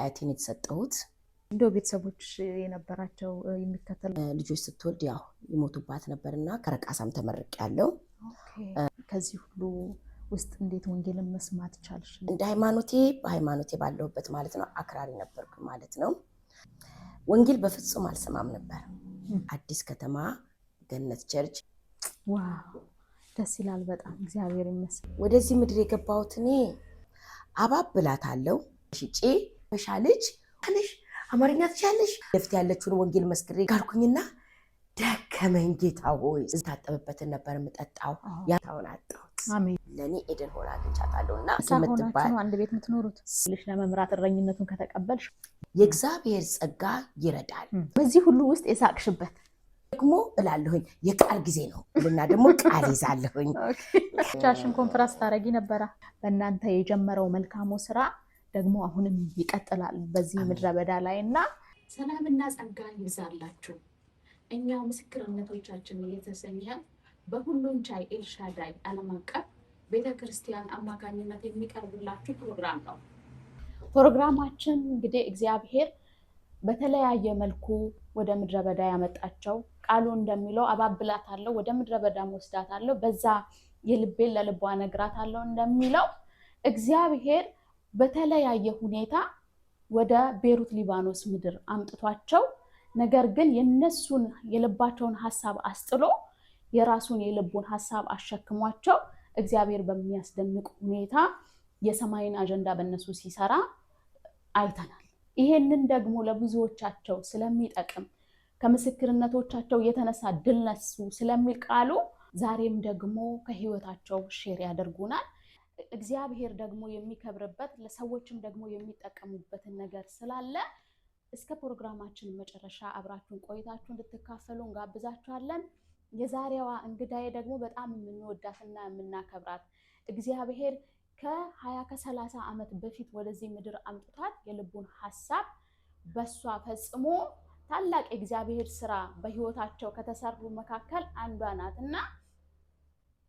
ለአያቴን የተሰጠሁት። እንደው ቤተሰቦች የነበራቸው የሚከተል ልጆች ስትወልድ ያው ይሞቱባት ነበርና ከረቃሳም ተመርቅ ያለው። ከዚህ ሁሉ ውስጥ እንዴት ወንጌልን መስማት ቻልሽ? እንደ ሃይማኖቴ በሃይማኖቴ ባለሁበት ማለት ነው አክራሪ ነበርኩ ማለት ነው። ወንጌል በፍጹም አልሰማም ነበር። አዲስ ከተማ ገነት church። Wow፣ ደስ ይላል በጣም፣ እግዚአብሔር ይመስገን። ወደዚህ ምድር የገባሁት እኔ አባብላታለሁ ሽጬ በሻ ልጅ አለሽ፣ አማርኛ ትችያለሽ፣ ለፊት ያለችውን ወንጌል መስክሬ ጋርኩኝና ደከመኝ። ጌታ ሆይ፣ ታጠብበትን ነበር የምጠጣው፣ ያታውን አጣሁት። ለእኔ ኤደን ሆና አግኝቻታለሁ እና የምትባል አንድ ቤት የምትኖሩት ልሽ ለመምራት እረኝነቱን ከተቀበልሽ የእግዚአብሔር ጸጋ ይረዳል። በዚህ ሁሉ ውስጥ የሳቅሽበት ደግሞ እላለሁኝ የቃል ጊዜ ነው እና ደግሞ ቃል ይዛለሁኝ። ቻሽን ኮንፈረንስ ታደርጊ ነበረ። በእናንተ የጀመረው መልካሙ ስራ ደግሞ አሁንም ይቀጥላል በዚህ ምድረ በዳ ላይ እና ሰላምና ጸጋ ይብዛላችሁ። እኛ ምስክርነቶቻችን የተሰኘ በሁሉን ቻይ ኤልሻዳይ ዓለም አቀፍ ቤተ ክርስቲያን አማካኝነት የሚቀርብላችሁ ፕሮግራም ነው። ፕሮግራማችን እንግዲህ እግዚአብሔር በተለያየ መልኩ ወደ ምድረ በዳ ያመጣቸው፣ ቃሉ እንደሚለው አባብላታለሁ፣ ወደ ምድረ በዳም ወስዳታለሁ፣ በዛ የልቤን ለልቧ እነግራታለሁ እንደሚለው፣ እግዚአብሔር በተለያየ ሁኔታ ወደ ቤሩት ሊባኖስ ምድር አምጥቷቸው፣ ነገር ግን የነሱን የልባቸውን ሀሳብ አስጥሎ የራሱን የልቡን ሀሳብ አሸክሟቸው እግዚአብሔር በሚያስደንቅ ሁኔታ የሰማይን አጀንዳ በእነሱ ሲሰራ አይተናል። ይሄንን ደግሞ ለብዙዎቻቸው ስለሚጠቅም፣ ከምስክርነቶቻቸው የተነሳ ድል ነሱ ስለሚል ቃሉ፣ ዛሬም ደግሞ ከህይወታቸው share ያደርጉናል። እግዚአብሔር ደግሞ የሚከብርበት፣ ለሰዎችም ደግሞ የሚጠቀሙበትን ነገር ስላለ እስከ ፕሮግራማችን መጨረሻ አብራችሁን ቆይታችሁ እንድትካፈሉ እንጋብዛችኋለን። የዛሬዋ እንግዳዬ ደግሞ በጣም የምንወዳትና የምናከብራት፣ እግዚአብሔር ከ20 ከ30 ዓመት በፊት ወደዚህ ምድር አምጥቷት የልቡን ሀሳብ በሷ ፈጽሞ ታላቅ የእግዚአብሔር ስራ በህይወታቸው ከተሰሩ መካከል አንዷ ናት እና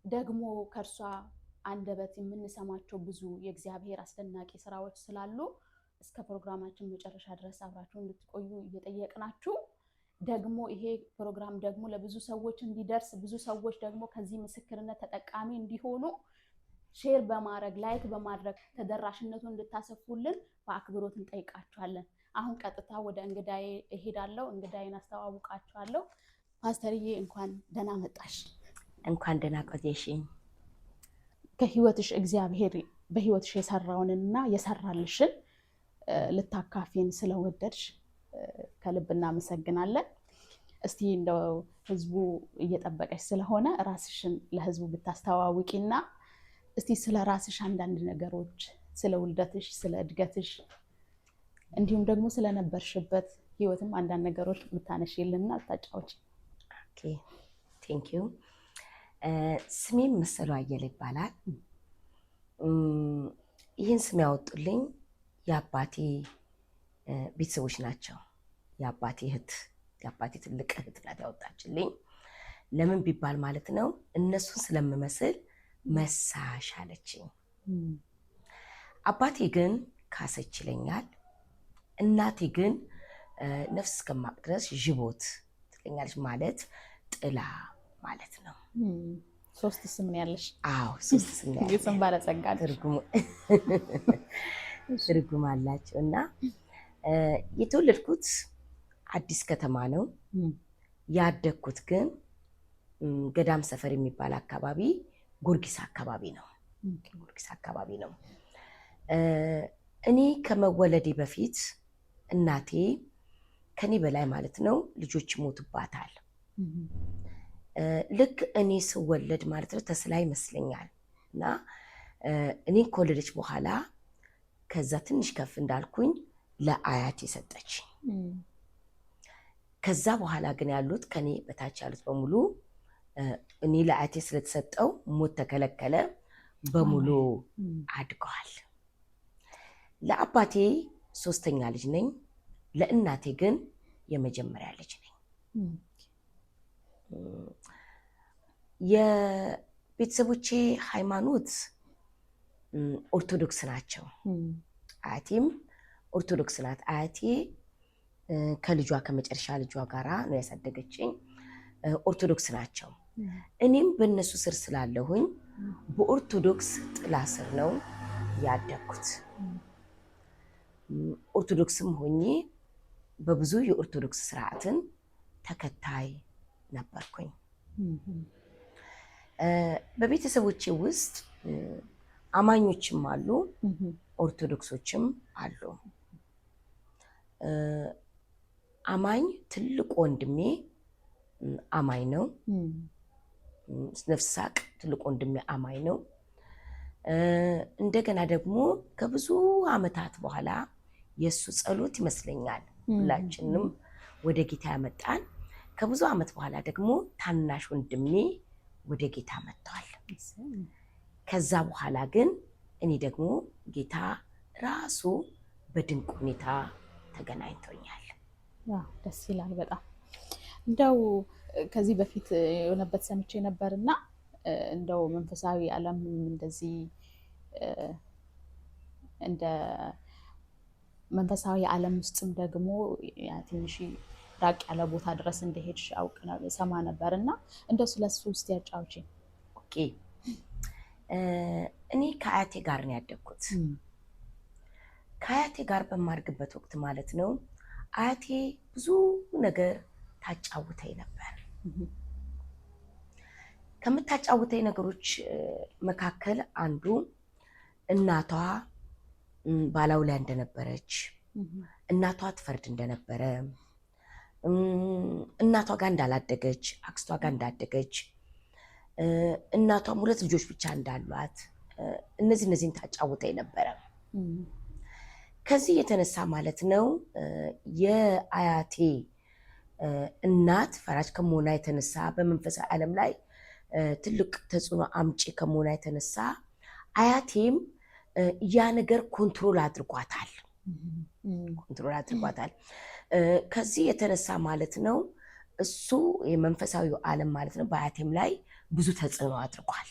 ደግሞ ከእርሷ አንደበት የምንሰማቸው ብዙ የእግዚአብሔር አስደናቂ ስራዎች ስላሉ እስከ ፕሮግራማችን መጨረሻ ድረስ አብራችሁ እንድትቆዩ እየጠየቅናችሁ፣ ደግሞ ይሄ ፕሮግራም ደግሞ ለብዙ ሰዎች እንዲደርስ፣ ብዙ ሰዎች ደግሞ ከዚህ ምስክርነት ተጠቃሚ እንዲሆኑ share በማድረግ፣ like በማድረግ ተደራሽነቱን እንድታሰፉልን በአክብሮት እንጠይቃችኋለን። አሁን ቀጥታ ወደ እንግዳዬ እሄዳለሁ። እንግዳዬን አስተዋውቃችኋለሁ። ፓስተርዬ፣ እንኳን ደህና መጣሽ። እንኳን ደህና ቆየሽኝ። ከህይወትሽ እግዚአብሔር በህይወትሽ የሰራውንና የሰራልሽን ልታካፊን ስለወደድሽ ከልብ እናመሰግናለን። እስቲ እንደው ህዝቡ እየጠበቀሽ ስለሆነ ራስሽን ለህዝቡ ብታስተዋውቂና እስቲ ስለ ራስሽ አንዳንድ ነገሮች፣ ስለ ውልደትሽ፣ ስለ እድገትሽ፣ እንዲሁም ደግሞ ስለነበርሽበት ህይወትም አንዳንድ ነገሮች ብታነሺልንና ብታጫውቺ። Thank you። ስሜም መሰሉ አየለ ይባላል። ይህን ስም ያወጡልኝ የአባቴ ቤተሰቦች ናቸው። የአባቴ እህት፣ የአባቴ ትልቅ እህት ናት ያወጣችልኝ። ለምን ቢባል ማለት ነው እነሱን ስለምመስል መሳሽ አለችኝ። አባቴ ግን ካሰች ይለኛል። እናቴ ግን ነፍስ እስከማውቅ ድረስ ዥቦት ትለኛለች። ማለት ጥላ ማለት ነው። ሶስት ስም ነው ያለሽ? አዎ፣ ሶስት ስም ነው ያለኝ። የስም ባለጸጋ ነሽ። ትርጉም አላቸው እና የተወለድኩት አዲስ ከተማ ነው። ያደግኩት ግን ገዳም ሰፈር የሚባል አካባቢ፣ ጎርጊስ አካባቢ ነው። ጎርጊስ አካባቢ ነው። እኔ ከመወለዴ በፊት እናቴ ከኔ በላይ ማለት ነው ልጆች ይሞቱባታል። ልክ እኔ ስወለድ ማለት ነው ተስላ ይመስለኛል እና እኔን ከወለደች በኋላ ከዛ ትንሽ ከፍ እንዳልኩኝ ለአያቴ ሰጠችኝ። ከዛ በኋላ ግን ያሉት ከኔ በታች ያሉት በሙሉ እኔ ለአያቴ ስለተሰጠው ሞት ተከለከለ፣ በሙሉ አድገዋል። ለአባቴ ሶስተኛ ልጅ ነኝ። ለእናቴ ግን የመጀመሪያ ልጅ ነኝ። የቤተሰቦቼ ሃይማኖት ኦርቶዶክስ ናቸው። አያቴም ኦርቶዶክስ ናት። አያቴ ከልጇ ከመጨረሻ ልጇ ጋራ ነው ያሳደገችኝ። ኦርቶዶክስ ናቸው። እኔም በእነሱ ስር ስላለሁኝ በኦርቶዶክስ ጥላ ስር ነው ያደግኩት። ኦርቶዶክስም ሆኜ በብዙ የኦርቶዶክስ ስርዓትን ተከታይ ነበርኩኝ። በቤተሰቦቼ ውስጥ አማኞችም አሉ፣ ኦርቶዶክሶችም አሉ። አማኝ ትልቅ ወንድሜ አማኝ ነው። ነፍስ ሳቅ ትልቅ ወንድሜ አማኝ ነው። እንደገና ደግሞ ከብዙ ዓመታት በኋላ የእሱ ጸሎት ይመስለኛል ሁላችንም ወደ ጌታ ያመጣን። ከብዙ ዓመት በኋላ ደግሞ ታናሽ ወንድሜ ወደ ጌታ መጥቷል። ከዛ በኋላ ግን እኔ ደግሞ ጌታ ራሱ በድንቅ ሁኔታ ተገናኝቶኛል። ደስ ይላል በጣም። እንደው ከዚህ በፊት የሆነበት ሰምቼ ነበር እና እንደው መንፈሳዊ ዓለም እንደዚህ እንደ መንፈሳዊ ዓለም ውስጥም ደግሞ ትንሽ ራቅ ያለ ቦታ ድረስ እንደሄድሽ አውቅ ሰማ ነበር እና እንደው ስለሱ ውስጥ ያጫውቺኝ። Okay፣ እኔ ከአያቴ ጋር ነው ያደግኩት። ከአያቴ ጋር በማድግበት ወቅት ማለት ነው አያቴ ብዙ ነገር ታጫውተኝ ነበር። ከምታጫውተኝ ነገሮች መካከል አንዱ እናቷ ባላውላ እንደነበረች፣ እናቷ ትፈርድ እንደነበረ፣ እናቷ ጋር እንዳላደገች፣ አክስቷ ጋር እንዳደገች፣ እናቷም ሁለት ልጆች ብቻ እንዳሏት እነዚህን ታጫውተኝ ነበረ። ከዚህ የተነሳ ማለት ነው የአያቴ እናት ፈራጅ ከመሆኗ የተነሳ በመንፈሳዊ ዓለም ላይ ትልቅ ተጽዕኖ አምጪ ከመሆኗ የተነሳ አያቴም ያ ነገር control አድርጓታል control አድርጓታል። ከዚህ የተነሳ ማለት ነው እሱ የመንፈሳዊው ዓለም ማለት ነው በአያቴም ላይ ብዙ ተጽዕኖ አድርጓል።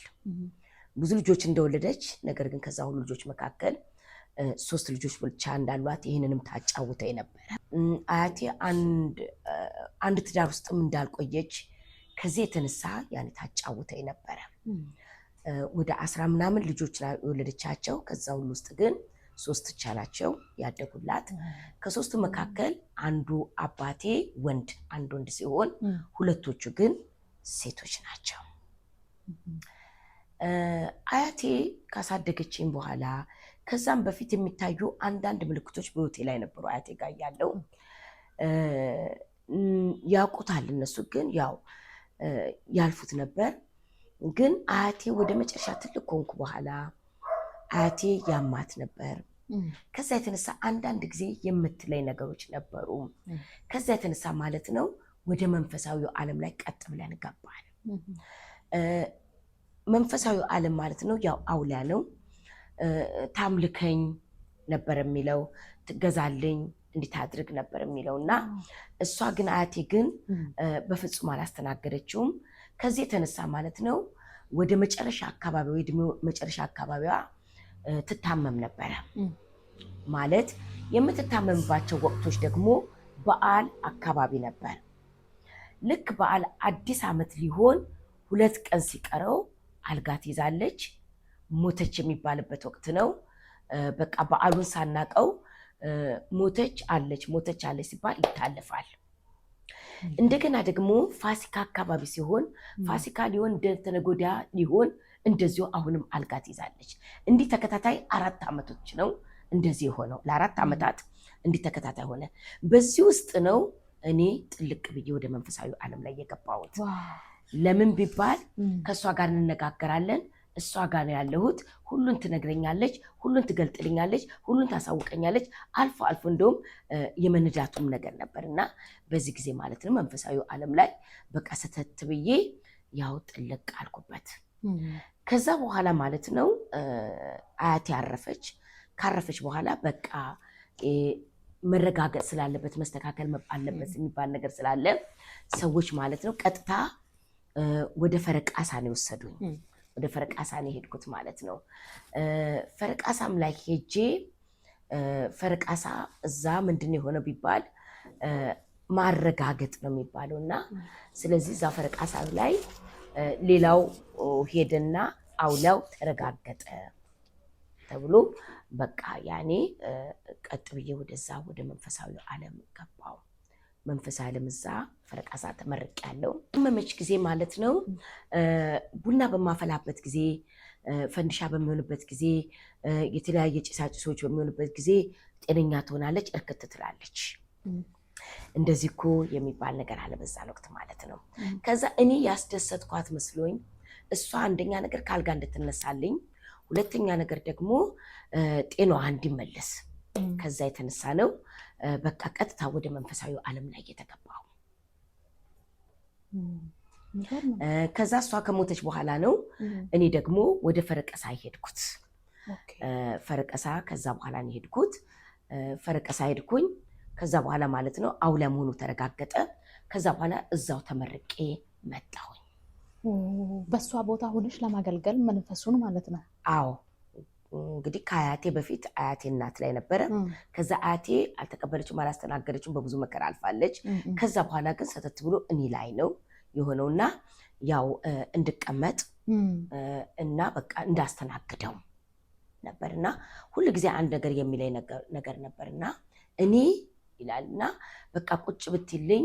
ብዙ ልጆች እንደወለደች፣ ነገር ግን ከዛ ሁሉ ልጆች መካከል ሶስት ልጆች ብቻ እንዳሏት ይህንንም ታጫውተኝ ነበረ። አያቴ አንድ ትዳር ውስጥም እንዳልቆየች ከዚህ የተነሳ ያን ታጫውተኝ ነበረ። ወደ 10 ምናምን ልጆች የወለደቻቸው፣ ከዛ ሁሉ ውስጥ ግን ሶስት ብቻ ናቸው ያደጉላት። ከሶስቱ መካከል አንዱ አባቴ ወንድ አንድ ወንድ ሲሆን ሁለቶቹ ግን ሴቶች ናቸው። አያቴ ካሳደገችኝ በኋላ ከዛም በፊት የሚታዩ አንዳንድ ምልክቶች በህይወቴ ላይ ነበሩ። አያቴ ጋር ያለው ያውቁታል፣ እነሱ ግን ያው ያልፉት ነበር። ግን አያቴ ወደ መጨረሻ ትልቅ ከሆንኩ በኋላ አያቴ ያማት ነበር። ከዛ የተነሳ አንዳንድ ጊዜ የምትለይ ነገሮች ነበሩ። ከዛ የተነሳ ማለት ነው ወደ መንፈሳዊው ዓለም ላይ ቀጥ ብለን ገባን። መንፈሳዊው ዓለም ማለት ነው ያው አውሊያ ነው። ታምልከኝ ነበር የሚለው፣ ትገዛልኝ፣ እንዲታድርግ ነበር የሚለው እና እሷ ግን አያቴ ግን በፍጹም አላስተናገደችውም። ከዚህ የተነሳ ማለት ነው ወደ መጨረሻ አካባቢ ወይ እድሜው መጨረሻ አካባቢዋ ትታመም ነበረ። ማለት የምትታመምባቸው ወቅቶች ደግሞ በዓል አካባቢ ነበር። ልክ በዓል አዲስ ዓመት ሊሆን 2 ቀን ሲቀረው አልጋ ትይዛለች። ሞተች የሚባልበት ወቅት ነው። በቃ በዓሉን ሳናቀው ሞተች አለች ሞተች አለች ሲባል ይታለፋል። እንደገና ደግሞ ፋሲካ አካባቢ ሲሆን ፋሲካ ሊሆን እንደተነገ ወዲያ ሊሆን እንደዚሁ አሁንም አልጋ ትይዛለች። እንዲህ ተከታታይ 4 ዓመቶች ነው እንደዚህ የሆነው። ለ4 ዓመታት እንዲህ ተከታታይ ሆነ። በዚህ ውስጥ ነው እኔ ጥልቅ ብዬ ወደ መንፈሳዊ ዓለም ላይ የገባሁት። ለምን ቢባል ከእሷ ጋር እንነጋገራለን፣ እሷ ጋር ነው ያለሁት። ሁሉን ትነግረኛለች፣ ሁሉን ትገልጥልኛለች፣ ሁሉን ታሳውቀኛለች። አልፎ አልፎ እንደውም የመንዳቱም ነገር ነበር እና በዚህ ጊዜ ማለት ነው መንፈሳዊ ዓለም ላይ በቃ ሰተት ብዬ ያው ጥልቅ አልኩበት። ከዛ በኋላ ማለት ነው አያቴ አረፈች። ካረፈች በኋላ በቃ መረጋገጥ ስላለበት መስተካከል አለበት የሚባል ነገር ስላለ ሰዎች ማለት ነው ቀጥታ ወደ ፈረቃሳ ነው የወሰዱኝ። ወደ ፈረቃሳ ነው የሄድኩት ማለት ነው። ፈረቃሳም ላይ ሄጄ ፈረቃሳ እዛ ምንድን የሆነ ቢባል ማረጋገጥ ነው የሚባለው እና ስለዚህ እዛ ፈረቃሳ ላይ ሌላው ሄደና አውላው ተረጋገጠ ተብሎ በቃ ያኔ ቀጥ ብዬ ወደዛ ወደ መንፈሳዊ ዓለም ገባው። መንፈሳዊ ዓለም እዛ ፈረቃሳ ተመርቄያለሁ። መመች ጊዜ ማለት ነው ቡና በማፈላበት ጊዜ፣ ፈንዲሻ በሚሆንበት ጊዜ፣ የተለያየ ጭሳጭሶች በሚሆንበት ጊዜ ጤነኛ ትሆናለች፣ እርክት ትላለች። እንደዚህ እኮ የሚባል ነገር አለ በዛን ወቅት ማለት ነው። ከዛ እኔ ያስደሰትኳት መስሎኝ እሷ አንደኛ ነገር ከአልጋ እንድትነሳልኝ፣ ሁለተኛ ነገር ደግሞ ጤናዋ እንዲመለስ ከዛ የተነሳ ነው በቃ ቀጥታ ወደ መንፈሳዊ ዓለም ላይ የተገባው። ከዛ እሷ ከሞተች በኋላ ነው እኔ ደግሞ ወደ ፈረቀሳ ሄድኩት። ፈረቀሳ ከዛ በኋላ ነው የሄድኩት። ፈረቀሳ ሄድኩኝ። ከዛ በኋላ ማለት ነው አውላ መሆኑ ተረጋገጠ። ከዛ በኋላ እዛው ተመርቄ መጣሁኝ። በእሷ ቦታ ሆነሽ ለማገልገል መንፈሱን ማለት ነው። አዎ እንግዲህ ከአያቴ በፊት አያቴ እናት ላይ ነበረ። ከዛ አያቴ አልተቀበለችም፣ አላስተናገደችም፣ በብዙ መከራ አልፋለች። ከዛ በኋላ ግን ሰተት ብሎ እኔ ላይ ነው የሆነውና ያው እንድቀመጥ እና በቃ እንዳስተናግደው ነበርና ሁል ጊዜ አንድ ነገር የሚለኝ ነገር ነበርና እኔ ይላልና በቃ ቁጭ ብትልኝ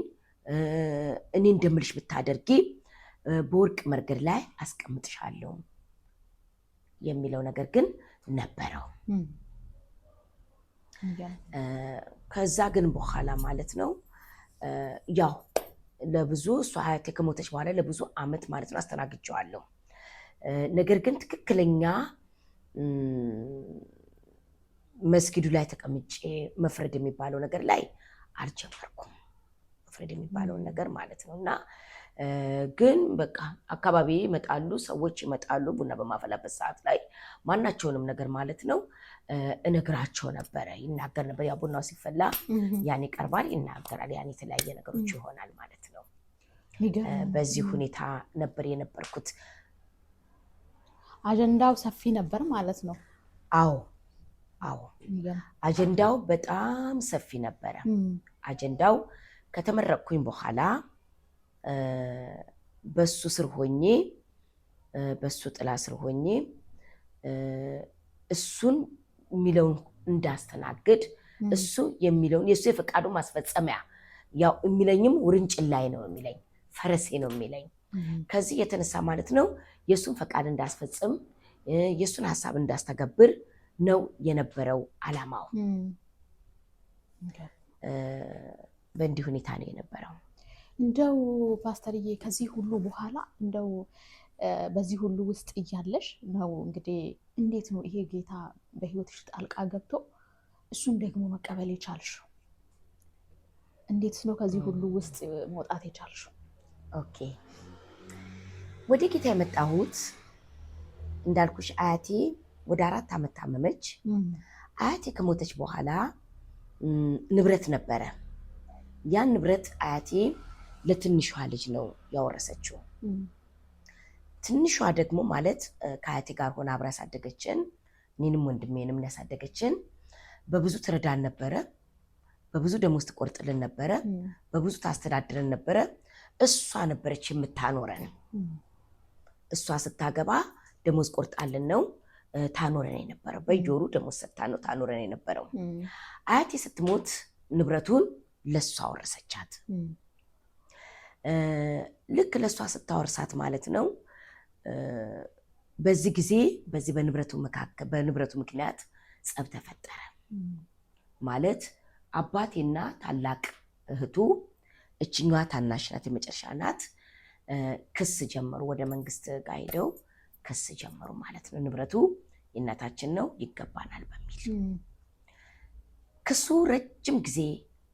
እኔ እንደምልሽ ብታደርጊ በወርቅ መርገድ ላይ አስቀምጥሻለሁ የሚለው ነገር ግን ነበረው። ከዛ ግን በኋላ ማለት ነው ያው ለብዙ እሷ አያቴ ከሞተች በኋላ ለብዙ ዓመት ማለት ነው አስተናግጀዋለሁ። ነገር ግን ትክክለኛ መስጊዱ ላይ ተቀምጬ መፍረድ የሚባለው ነገር ላይ አልጀመርኩም። መፍረድ የሚባለውን ነገር ማለት ነው እና ግን በቃ አካባቢ ይመጣሉ፣ ሰዎች ይመጣሉ። ቡና በማፈላበት ሰዓት ላይ ማናቸውንም ነገር ማለት ነው እነግራቸው ነበረ፣ ይናገር ነበር። ያ ቡናው ሲፈላ ያን ይቀርባል፣ ይናገራል። ያን የተለያየ ነገሮች ይሆናል ማለት ነው። በዚህ ሁኔታ ነበር የነበርኩት። አጀንዳው ሰፊ ነበር ማለት ነው። አዎ አዎ፣ አጀንዳው በጣም ሰፊ ነበረ። አጀንዳው ከተመረቅኩኝ በኋላ በሱ ስር ሆኜ በሱ ጥላ ስር ሆኜ እሱን የሚለውን እንዳስተናግድ እሱ የሚለውን የእሱ የፈቃዱ ማስፈጸሚያ ያው የሚለኝም ውርንጭላይ ነው የሚለኝ፣ ፈረሴ ነው የሚለኝ። ከዚህ የተነሳ ማለት ነው የእሱን ፈቃድ እንዳስፈጽም የእሱን ሀሳብ እንዳስተገብር ነው የነበረው ዓላማው። በእንዲህ ሁኔታ ነው የነበረው። እንደው ፓስተርዬ ከዚህ ሁሉ በኋላ እንደው በዚህ ሁሉ ውስጥ እያለሽ ነው እንግዲህ እንዴት ነው ይሄ ጌታ በሕይወትሽ ጣልቃ ገብቶ እሱን ደግሞ መቀበል የቻልሽው? እንዴት ነው ከዚህ ሁሉ ውስጥ መውጣት የቻልሽው? Okay፣ ወደ ጌታ የመጣሁት እንዳልኩሽ አያቴ ወደ 4 ዓመት ታመመች። አያቴ ከሞተች በኋላ ንብረት ነበረ። ያን ንብረት አያቴ ለትንሿ ልጅ ነው ያወረሰችው። ትንሿ ደግሞ ማለት ከአያቴ ጋር ሆና አብራ ያሳደገችን፣ እኔንም ወንድሜንም ያሳደገችን፣ በብዙ ትረዳን ነበረ። በብዙ ደሞዝ ትቆርጥልን ነበረ። በብዙ ታስተዳድረን ነበረ። እሷ ነበረች የምታኖረን። እሷ ስታገባ ደሞዝ ቆርጣልን ነው ታኖረን የነበረው። በየወሩ ደሞዝ ሰጥታ ነው ታኖረን የነበረው። አያቴ ስትሞት ንብረቱን ለእሷ አወረሰቻት። ልክ ለእሷ ስታወርሳት ማለት ነው በዚህ ጊዜ በዚህ በንብረቱ ምክንያት ጸብ ተፈጠረ። ማለት አባቴና ታላቅ እህቱ እችኛዋ ታናሽ ናት፣ የመጨረሻ ናት። ክስ ጀመሩ። ወደ መንግስት ጋር ሄደው ክስ ጀመሩ ማለት ነው። ንብረቱ የእናታችን ነው ይገባናል በሚል ክሱ ረጅም ጊዜ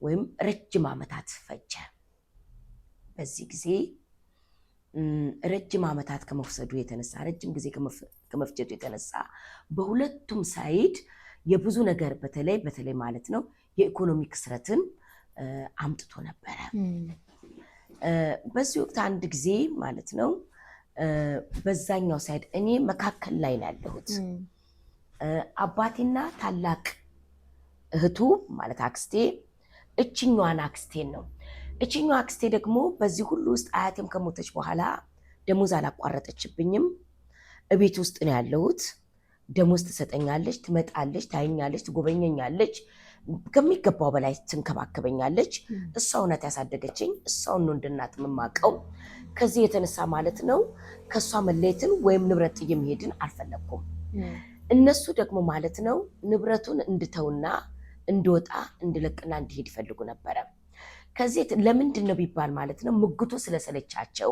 ወይም ረጅም ዓመታት ፈጀ። በዚህ ጊዜ ረጅም ዓመታት ከመውሰዱ የተነሳ ረጅም ጊዜ ከመፍጀቱ የተነሳ በሁለቱም side የብዙ ነገር በተለይ በተለይ ማለት ነው የኢኮኖሚ ክስረትን አምጥቶ ነበረ። በዚህ ወቅት አንድ ጊዜ ማለት ነው በዛኛው side እኔ መካከል ላይ ነው ያለሁት። አባቴና ታላቅ እህቱ ማለት አክስቴ እችኛዋን አክስቴን ነው። እችኛዋ አክስቴ ደግሞ በዚህ ሁሉ ውስጥ አያቴም ከሞተች በኋላ ደሞዝ አላቋረጠችብኝም። እቤት ውስጥ ነው ያለሁት። ደሞዝ ትሰጠኛለች፣ ትመጣለች፣ ታየኛለች፣ ትጎበኘኛለች፣ ከሚገባው በላይ ትንከባከበኛለች። እሷው ናት ያሳደገችኝ፣ እሷውን ነው እንደ እናት የምማቀው። ከዚህ የተነሳ ማለት ነው ከእሷ መለየትን ወይም ንብረት ጥዬ መሄድን አልፈለግኩም። እነሱ ደግሞ ማለት ነው ንብረቱን እንድተውና እንድወጣ እንድለቅና እንድሄድ ይፈልጉ ነበረ። ከዚህ ለምንድን ነው ቢባል ማለት ነው ሙግቱ ስለሰለቻቸው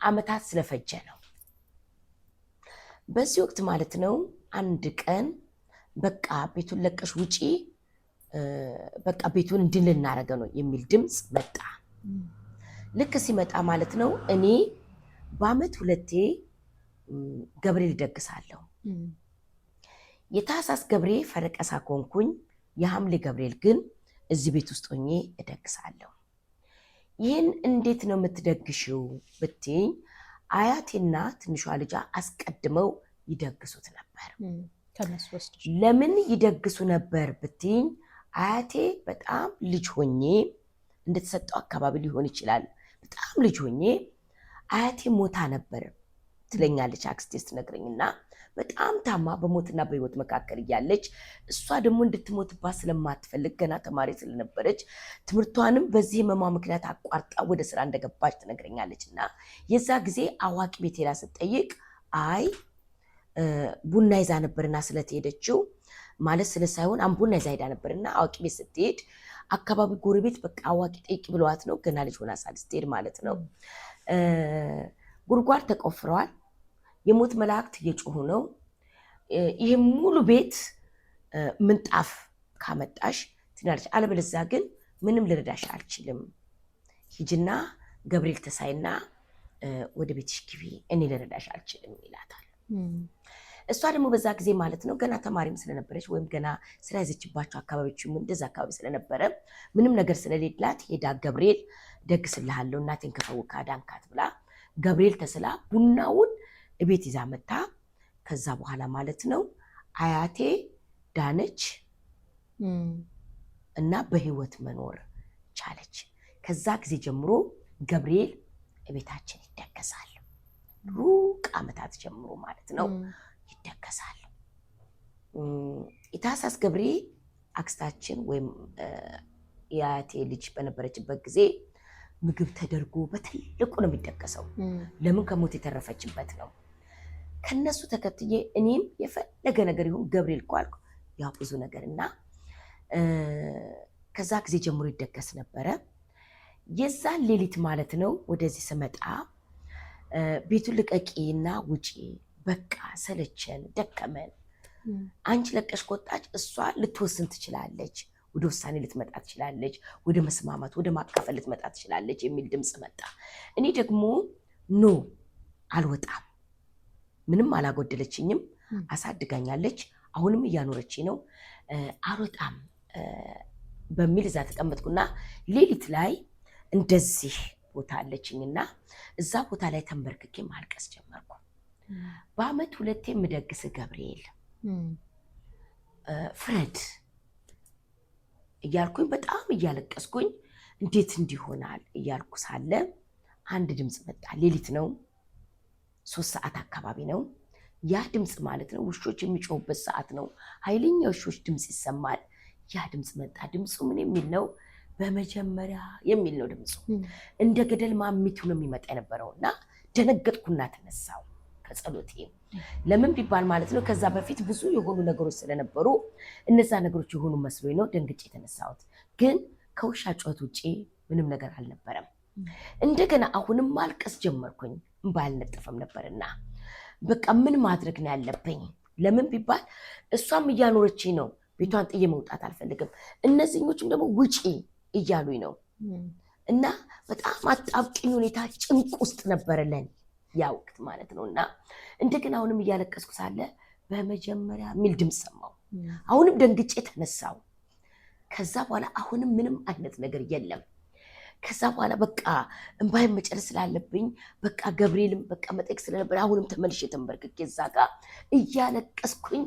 አመታት ስለፈጀ ነው። በዚህ ወቅት ማለት ነው አንድ ቀን በቃ ቤቱን ለቀሽ ውጪ፣ በቃ ቤቱን እንድንናረገ ነው የሚል ድምፅ መጣ። ልክ ሲመጣ ማለት ነው እኔ በአመት ሁለቴ ገብርኤል እደግሳለሁ። የታህሳስ ገብሬ ፈረቀሳ ኮንኩኝ፣ የሐምሌ ገብርኤል ግን እዚህ ቤት ውስጥ ሆኜ እደግሳለሁ። ይህን እንዴት ነው የምትደግሽው ብትይኝ አያቴና ትንሿ ልጇ አስቀድመው ይደግሱት ነበር። ለምን ይደግሱ ነበር ብትይኝ አያቴ በጣም ልጅ ሆኜ እንደተሰጠው አካባቢ ሊሆን ይችላል። በጣም ልጅ ሆኜ አያቴ ሞታ ነበር ትለኛለች አክስቴ ስትነግረኝና በጣም ታማ በሞትና በሕይወት መካከል እያለች እሷ ደግሞ እንድትሞትባት ስለማትፈልግ ገና ተማሪ ስለነበረች ትምህርቷንም በዚህ ህመሟ ምክንያት አቋርጣ ወደ ስራ እንደገባች ትነግረኛለች። እና የዛ ጊዜ አዋቂ ቤት ሄዳ ስትጠይቅ አይ ቡና ይዛ ነበርና ስለተሄደችው ማለት ስለ ሳይሆን ቡና ይዛ ሄዳ ነበርና አዋቂ ቤት ስትሄድ አካባቢ ጎረቤት በቃ አዋቂ ጠይቂ ብለዋት ነው። ገና ልጅ ሆና ስትሄድ ማለት ነው። ጉድጓድ ተቆፍረዋል። የሞት መላእክት እየጮሁ ነው። ይህም ሙሉ ቤት ምንጣፍ ካመጣሽ ትናለች፣ አለበለዚያ ግን ምንም ልረዳሽ አልችልም። ሂጅና ገብርኤል ተሳይና ወደ ቤትሽ ግቢ፣ እኔ ልረዳሽ አልችልም ይላታል። እሷ ደግሞ በዛ ጊዜ ማለት ነው ገና ተማሪም ስለነበረች ወይም ገና ስራ ያዘችባቸው አካባቢዎች እንደዛ አካባቢ ስለነበረ ምንም ነገር ስለሌላት ሄዳ ገብርኤል ደግስልሃለሁ እናቴን ከፈውካ ዳንካት ብላ ገብርኤል ተስላ ቡናውን እቤት ይዛ መታ። ከዛ በኋላ ማለት ነው አያቴ ዳነች እና በህይወት መኖር ቻለች። ከዛ ጊዜ ጀምሮ ገብርኤል እቤታችን ይደገሳል። ሩቅ ዓመታት ጀምሮ ማለት ነው ይደገሳል። የታህሳስ ገብርኤል አክስታችን ወይም የአያቴ ልጅ በነበረችበት ጊዜ ምግብ ተደርጎ በትልቁ ነው የሚደገሰው። ለምን ከሞት የተረፈችበት ነው። ከነሱ ተከትዬ እኔም የፈለገ ነገር ይሁን ገብርኤል እኮ አልኩ፣ ያው ብዙ ነገር እና ከዛ ጊዜ ጀምሮ ይደገስ ነበረ። የዛን ሌሊት ማለት ነው ወደዚህ ስመጣ ቤቱን ልቀቂና ውጪ፣ በቃ ሰለቸን፣ ደከመን። አንቺ ለቀሽ ከወጣች እሷ ልትወስን ትችላለች፣ ወደ ውሳኔ ልትመጣ ትችላለች፣ ወደ መስማማት ወደ ማካፈል ልትመጣ ትችላለች የሚል ድምፅ መጣ። እኔ ደግሞ no አልወጣም፣ ምንም አላጎደለችኝም፣ አሳድጋኛለች፣ አሁንም እያኖረች ነው፣ አልወጣም በሚል እዛ ተቀመጥኩና ሌሊት ላይ እንደዚህ ቦታ አለችኝና እዛ ቦታ ላይ ተንበርክኬ ማልቀስ ጀመርኩ። በአመት ሁለቴ የምደግስ ገብርኤል ፍረድ እያልኩኝ በጣም እያለቀስኩኝ እንዴት እንዲሆናል እያልኩ ሳለ አንድ ድምፅ መጣ። ሌሊት ነው፣ 3 ሰዓት አካባቢ ነው። ያ ድምፅ ማለት ነው ውሾች የሚጮሁበት ሰዓት ነው። ኃይለኛ ውሾች ድምፅ ይሰማል። ያ ድምፅ መጣ። ድምፁ ምን የሚል ነው? በመጀመሪያ የሚል ነው ድምፁ። እንደ ገደል ማሚቱ ነው የሚመጣ የነበረው እና ደነገጥኩና ተነሳው ከጸሎቴ። ለምን ቢባል ማለት ነው ከዛ በፊት ብዙ የሆኑ ነገሮች ስለነበሩ እነዛ ነገሮች የሆኑ መስሎኝ ነው ደንግጬ የተነሳሁት። ግን ከውሻ ጩኸት ውጪ ምንም ነገር አልነበረም። እንደገና አሁንም ማልቀስ ጀመርኩኝ። እምባ አልነጠፈም ነበርና በቃ ምን ማድረግ ነው ያለብኝ? ለምን ቢባል እሷም እያኖረችኝ ነው፣ ቤቷን ጥዬ መውጣት አልፈልግም። እነዚህኞቹም ደግሞ ውጪ እያሉኝ ነው እና በጣም አጣብቂኝ ሁኔታ ጭንቅ ውስጥ ነበረ ለኔ ያ ወቅት ማለት ነው። እና እንደገና አሁንም እያለቀስኩ ሳለ በመጀመሪያ የሚል ድምፅ ሰማሁ። አሁንም ደንግጬ ተነሳው። ከዛ በኋላ አሁንም ምንም አይነት ነገር የለም። ከዛ በኋላ በቃ እምባዬን መጨረስ ስላለብኝ በቃ ገብርኤልም በቃ መጠየቅ ስለነበረ አሁንም ተመልሼ ተንበርክኬ እዛ ጋር እያለቀስኩኝ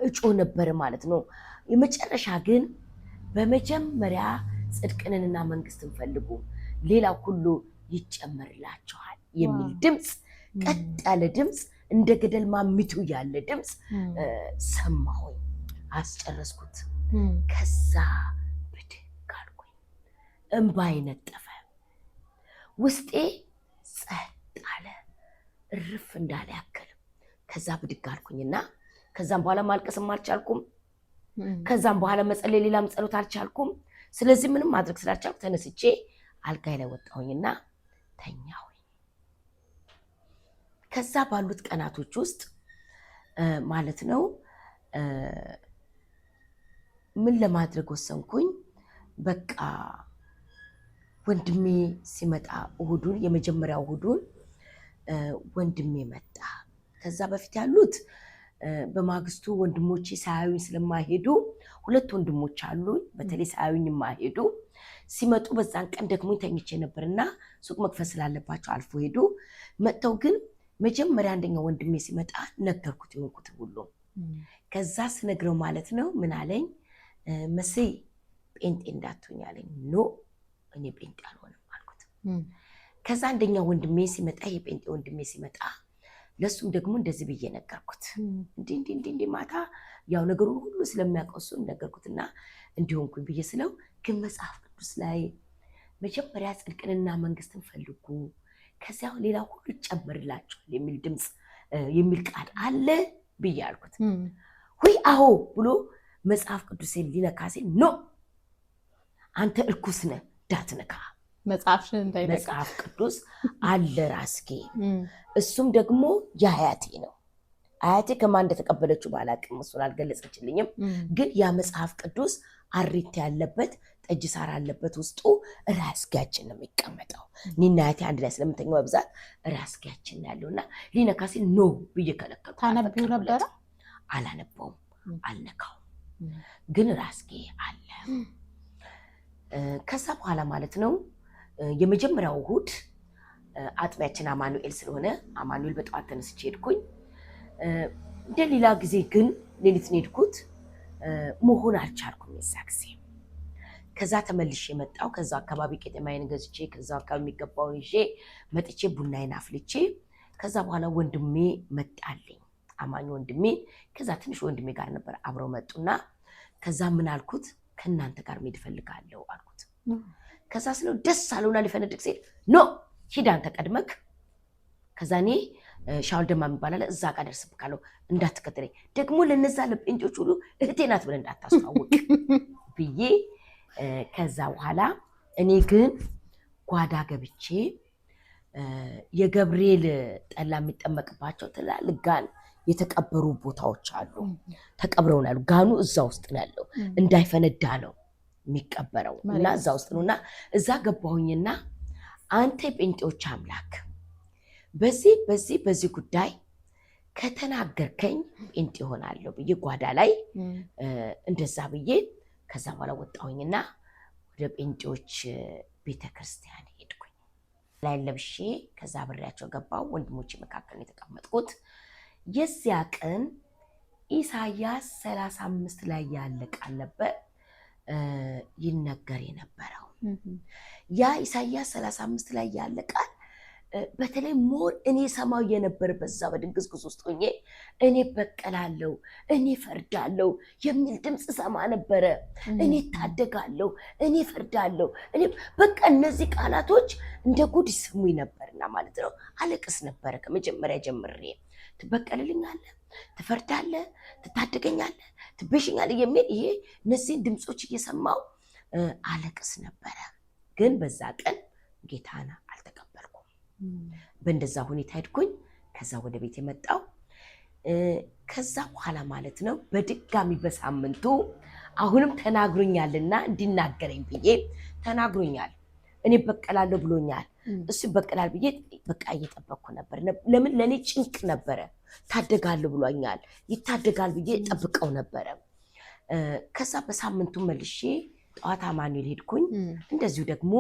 እጮህ ነበረ ማለት ነው። የመጨረሻ ግን በመጀመሪያ ጽድቅንና መንግስትን ፈልጉ፣ ሌላ ሁሉ ይጨመርላችኋል የሚል ድምፅ፣ ቀጥ ያለ ድምፅ፣ እንደ ገደል ማሚቱ ያለ ድምፅ ሰማሁኝ። አስጨረስኩት። ከዛ ብድግ አልኩኝ፣ እምባዬ ነጠፈ፣ ውስጤ ጸጥ አለ፣ እርፍ እንዳለ ያክል። ከዛ ብድግ አልኩኝና ከዛም በኋላ ማልቀስም አልቻልኩም። ከዛም በኋላ መጸለይ ሌላም ጸሎት አልቻልኩም። ስለዚህ ምንም ማድረግ ስላልቻልኩ ተነስቼ አልጋዬ ላይ ወጣሁኝና ተኛሁኝ። ከዛ ባሉት ቀናቶች ውስጥ ማለት ነው ምን ለማድረግ ወሰንኩኝ? በቃ ወንድሜ ሲመጣ እሁዱን፣ የመጀመሪያው እሁዱን ወንድሜ መጣ። ከዛ በፊት ያሉት በማግስቱ ወንድሞቼ ሳያዩኝ ስለማይሄዱ፣ ሁለት ወንድሞች አሉኝ፣ በተለይ ሳያዩኝ የማይሄዱ፣ ሲመጡ በዛን ቀን ደክሞኝ ተኝቼ ነበርና ሱቅ መክፈት ስላለባቸው አልፎ ሄዱ። መጥተው ግን መጀመሪያ አንደኛው ወንድሜ ሲመጣ ነገርኩት የሆንኩትን ሁሉ። ከዛ ስነግረው ማለት ነው ምን አለኝ፣ "መሲ፣ ጴንጤ እንዳትሆኝ" አለኝ። "No፣ እኔ ጴንጤ አልሆንም" አልኩት። ከዛ አንደኛው ወንድሜ ሲመጣ፣ የጴንጤ ወንድሜ ሲመጣ ለእሱም ደግሞ እንደዚህ ብዬ ነገርኩት። እንዲህ እንዲህ እንዲህ እንዲህ፣ ማታ ያው ነገሩን ሁሉ ስለሚያውቀው እሱን ነገርኩትና እንዲሆንኩኝ ብዬ ስለው ግን መጽሐፍ ቅዱስ ላይ መጀመሪያ ጽድቅንና መንግስትን ፈልጉ፣ ከዚያ ሌላ ሁሉ ይጨመርላችኋል የሚል ድምፅ፣ የሚል ቃል አለ ብዬ አልኩት። "ውይ አዎ" ብሎ መጽሐፍ ቅዱሴን ሊነካ ሲል "No፣ አንተ እርኩስ ነህ፣ እንዳትነካ።" መጽሐፍሽን እንዳይነካ። መጽሐፍ ቅዱስ አለ ራስጌ፣ እሱም ደግሞ የአያቴ ነው። አያቴ ከማን እንደተቀበለችው ባላቅም፣ እሱን አልገለጸችልኝም። ግን ያ መጽሐፍ ቅዱስ አሪቲ ያለበት፣ ጠጅ ሳር አለበት ውስጡ፣ ራስጌያችን ነው የሚቀመጠው። እኔና አያቴ አንድ ላይ ስለምተኛው በብዛት ራስጌያችን ነው ያለው እና ሊነካ ሲል "No" ብዬ ከለከልኩ። ታነቢው ነበረ? አላነበውም፣ አልነካውም፣ ግን ራስጌ አለ። ከዛ በኋላ ማለት ነው የመጀመሪያው እሁድ አጥቢያችን አማኑኤል ስለሆነ አማኑኤል በጠዋት ተነስቼ ሄድኩኝ። እንደ ሌላ ጊዜ ግን ሌሊት ነው የሄድኩት። መሆን አልቻልኩም የዛ ጊዜ። ከዛ ተመልሼ የመጣው ከዛ አካባቢ ቄጠማዬን ገዝቼ፣ ከዛ አካባቢ የሚገባውን ይዤ መጥቼ ቡናዬን አፍልቼ ከዛ በኋላ ወንድሜ መጣልኝ፣ አማኝ ወንድሜ። ከዛ ትንሽ ወንድሜ ጋር ነበር፣ አብረው መጡና ከዛ ምን አልኩት፣ "ከእናንተ ጋር መሄድ እፈልጋለሁ" አልኩት። ከዛ ስለው ደስ አለውና ሊፈነድቅ ሲል "No፣ ሂድ አንተ ቀድመክ፣ ከዛ እኔ ሻውል ደማ የሚባል አለ፣ እዛ ጋር ደርስብካለሁ፣ እንዳትከተለኝ፣ ደግሞ ለነዛ ለጴንጤዎች ሁሉ እህቴ ናት ብለህ እንዳታስተዋውቅ" ብዬ፣ ከዛ በኋላ እኔ ግን ጓዳ ገብቼ የገብርኤል ጠላ የሚጠመቅባቸው ትላልቅ ጋን የተቀበሩ ቦታዎች አሉ። ተቀብረው ነው ያሉ። ጋኑ እዛ ውስጥ ነው ያለው። እንዳይፈነዳ ነው የሚቀበረው እና እዛ ውስጥ ነው እና እዛ ገባሁኝና "አንተ የጴንጤዎች አምላክ፣ በዚህ በዚህ በዚህ ጉዳይ ከተናገርከኝ ጴንጤ እሆናለሁ" ብዬ ጓዳ ላይ እንደዛ ብዬ ከዛ በኋላ ወጣሁኝና ወደ ጴንጤዎች ቤተክርስቲያን ሄድኩኝ። ላይ ለብሼ ከዛ አብሬያቸው ገባሁ። ወንድሞቼ መካከል ነው የተቀመጥኩት። የዚያ ቀን ኢሳያስ 35 ላይ ያለ ቃል ነበር ይነገር የነበረው። ያ ኢሳያስ 35 ላይ ያለ ቃል በተለይ more እኔ ሰማው የነበረ በዛ በድንግዝግዝ ውስጥ ሆኜ እኔ እበቀላለሁ፣ እኔ ፈርዳለሁ የሚል ድምፅ ሰማ ነበረ። እኔ እታደጋለሁ፣ እኔ ፈርዳለሁ፣ እኔ በቃ እነዚህ ቃላቶች እንደ ጉድ ይሰሙኝ ነበርና ማለት ነው አለቅስ ነበረ። ከመጀመሪያ ጀምሬ ትበቀልልኛለህ፣ ትፈርዳለህ፣ ትታደገኛለህ፣ ትቤዠኛለህ የሚል ይሄ እነዚህን ድምፆች እየሰማው አለቅስ ነበረ። ግን በዛ ቀን ጌታን አልተቀበልኩም። በእንደዛ ሁኔታ ሄድኩኝ። ከዛ ወደ ቤት የመጣው ከዛ በኋላ ማለት ነው በድጋሚ በሳምንቱ አሁንም ተናግሮኛልና እንዲናገረኝ ብዬ፣ ተናግሮኛል፣ እኔ እበቀላለሁ ብሎኛል፣ እሱ ይበቀላል ብዬ በቃ እየጠበቅኩ ነበር። ለምን ለእኔ ጭንቅ ነበረ። ታደጋለሁ ብሎኛል፣ ይታደጋል ብዬ ጠብቀው ነበረ። ከዛ በሳምንቱ መልሼ ጠዋት አማኑኤል ሄድኩኝ። እንደዚሁ ደግሞ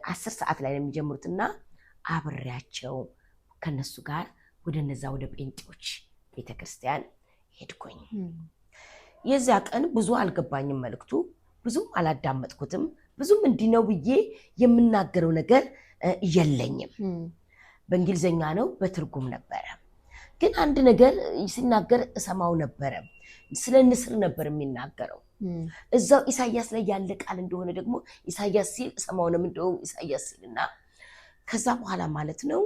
10 ሰዓት ላይ ነው የሚጀምሩትና አብሬያቸው ከነሱ ጋር ወደ እነዛ ወደ ጴንጤዎች ቤተክርስቲያን ሄድኩኝ። የዚያ ቀን ብዙ አልገባኝም መልእክቱ፣ ብዙም አላዳመጥኩትም። ብዙም እንዲህ ነው ብዬ የምናገረው ነገር የለኝም። በእንግሊዝኛ ነው፣ በትርጉም ነበረ። ግን አንድ ነገር ሲናገር እሰማው ነበረ። ስለ ንስር ነበር የሚናገረው። እዛው ኢሳያስ ላይ ያለ ቃል እንደሆነ ደግሞ ኢሳያስ ሲል እሰማው ነው፣ እንደው ኢሳያስ ሲል እና ከዛ በኋላ ማለት ነው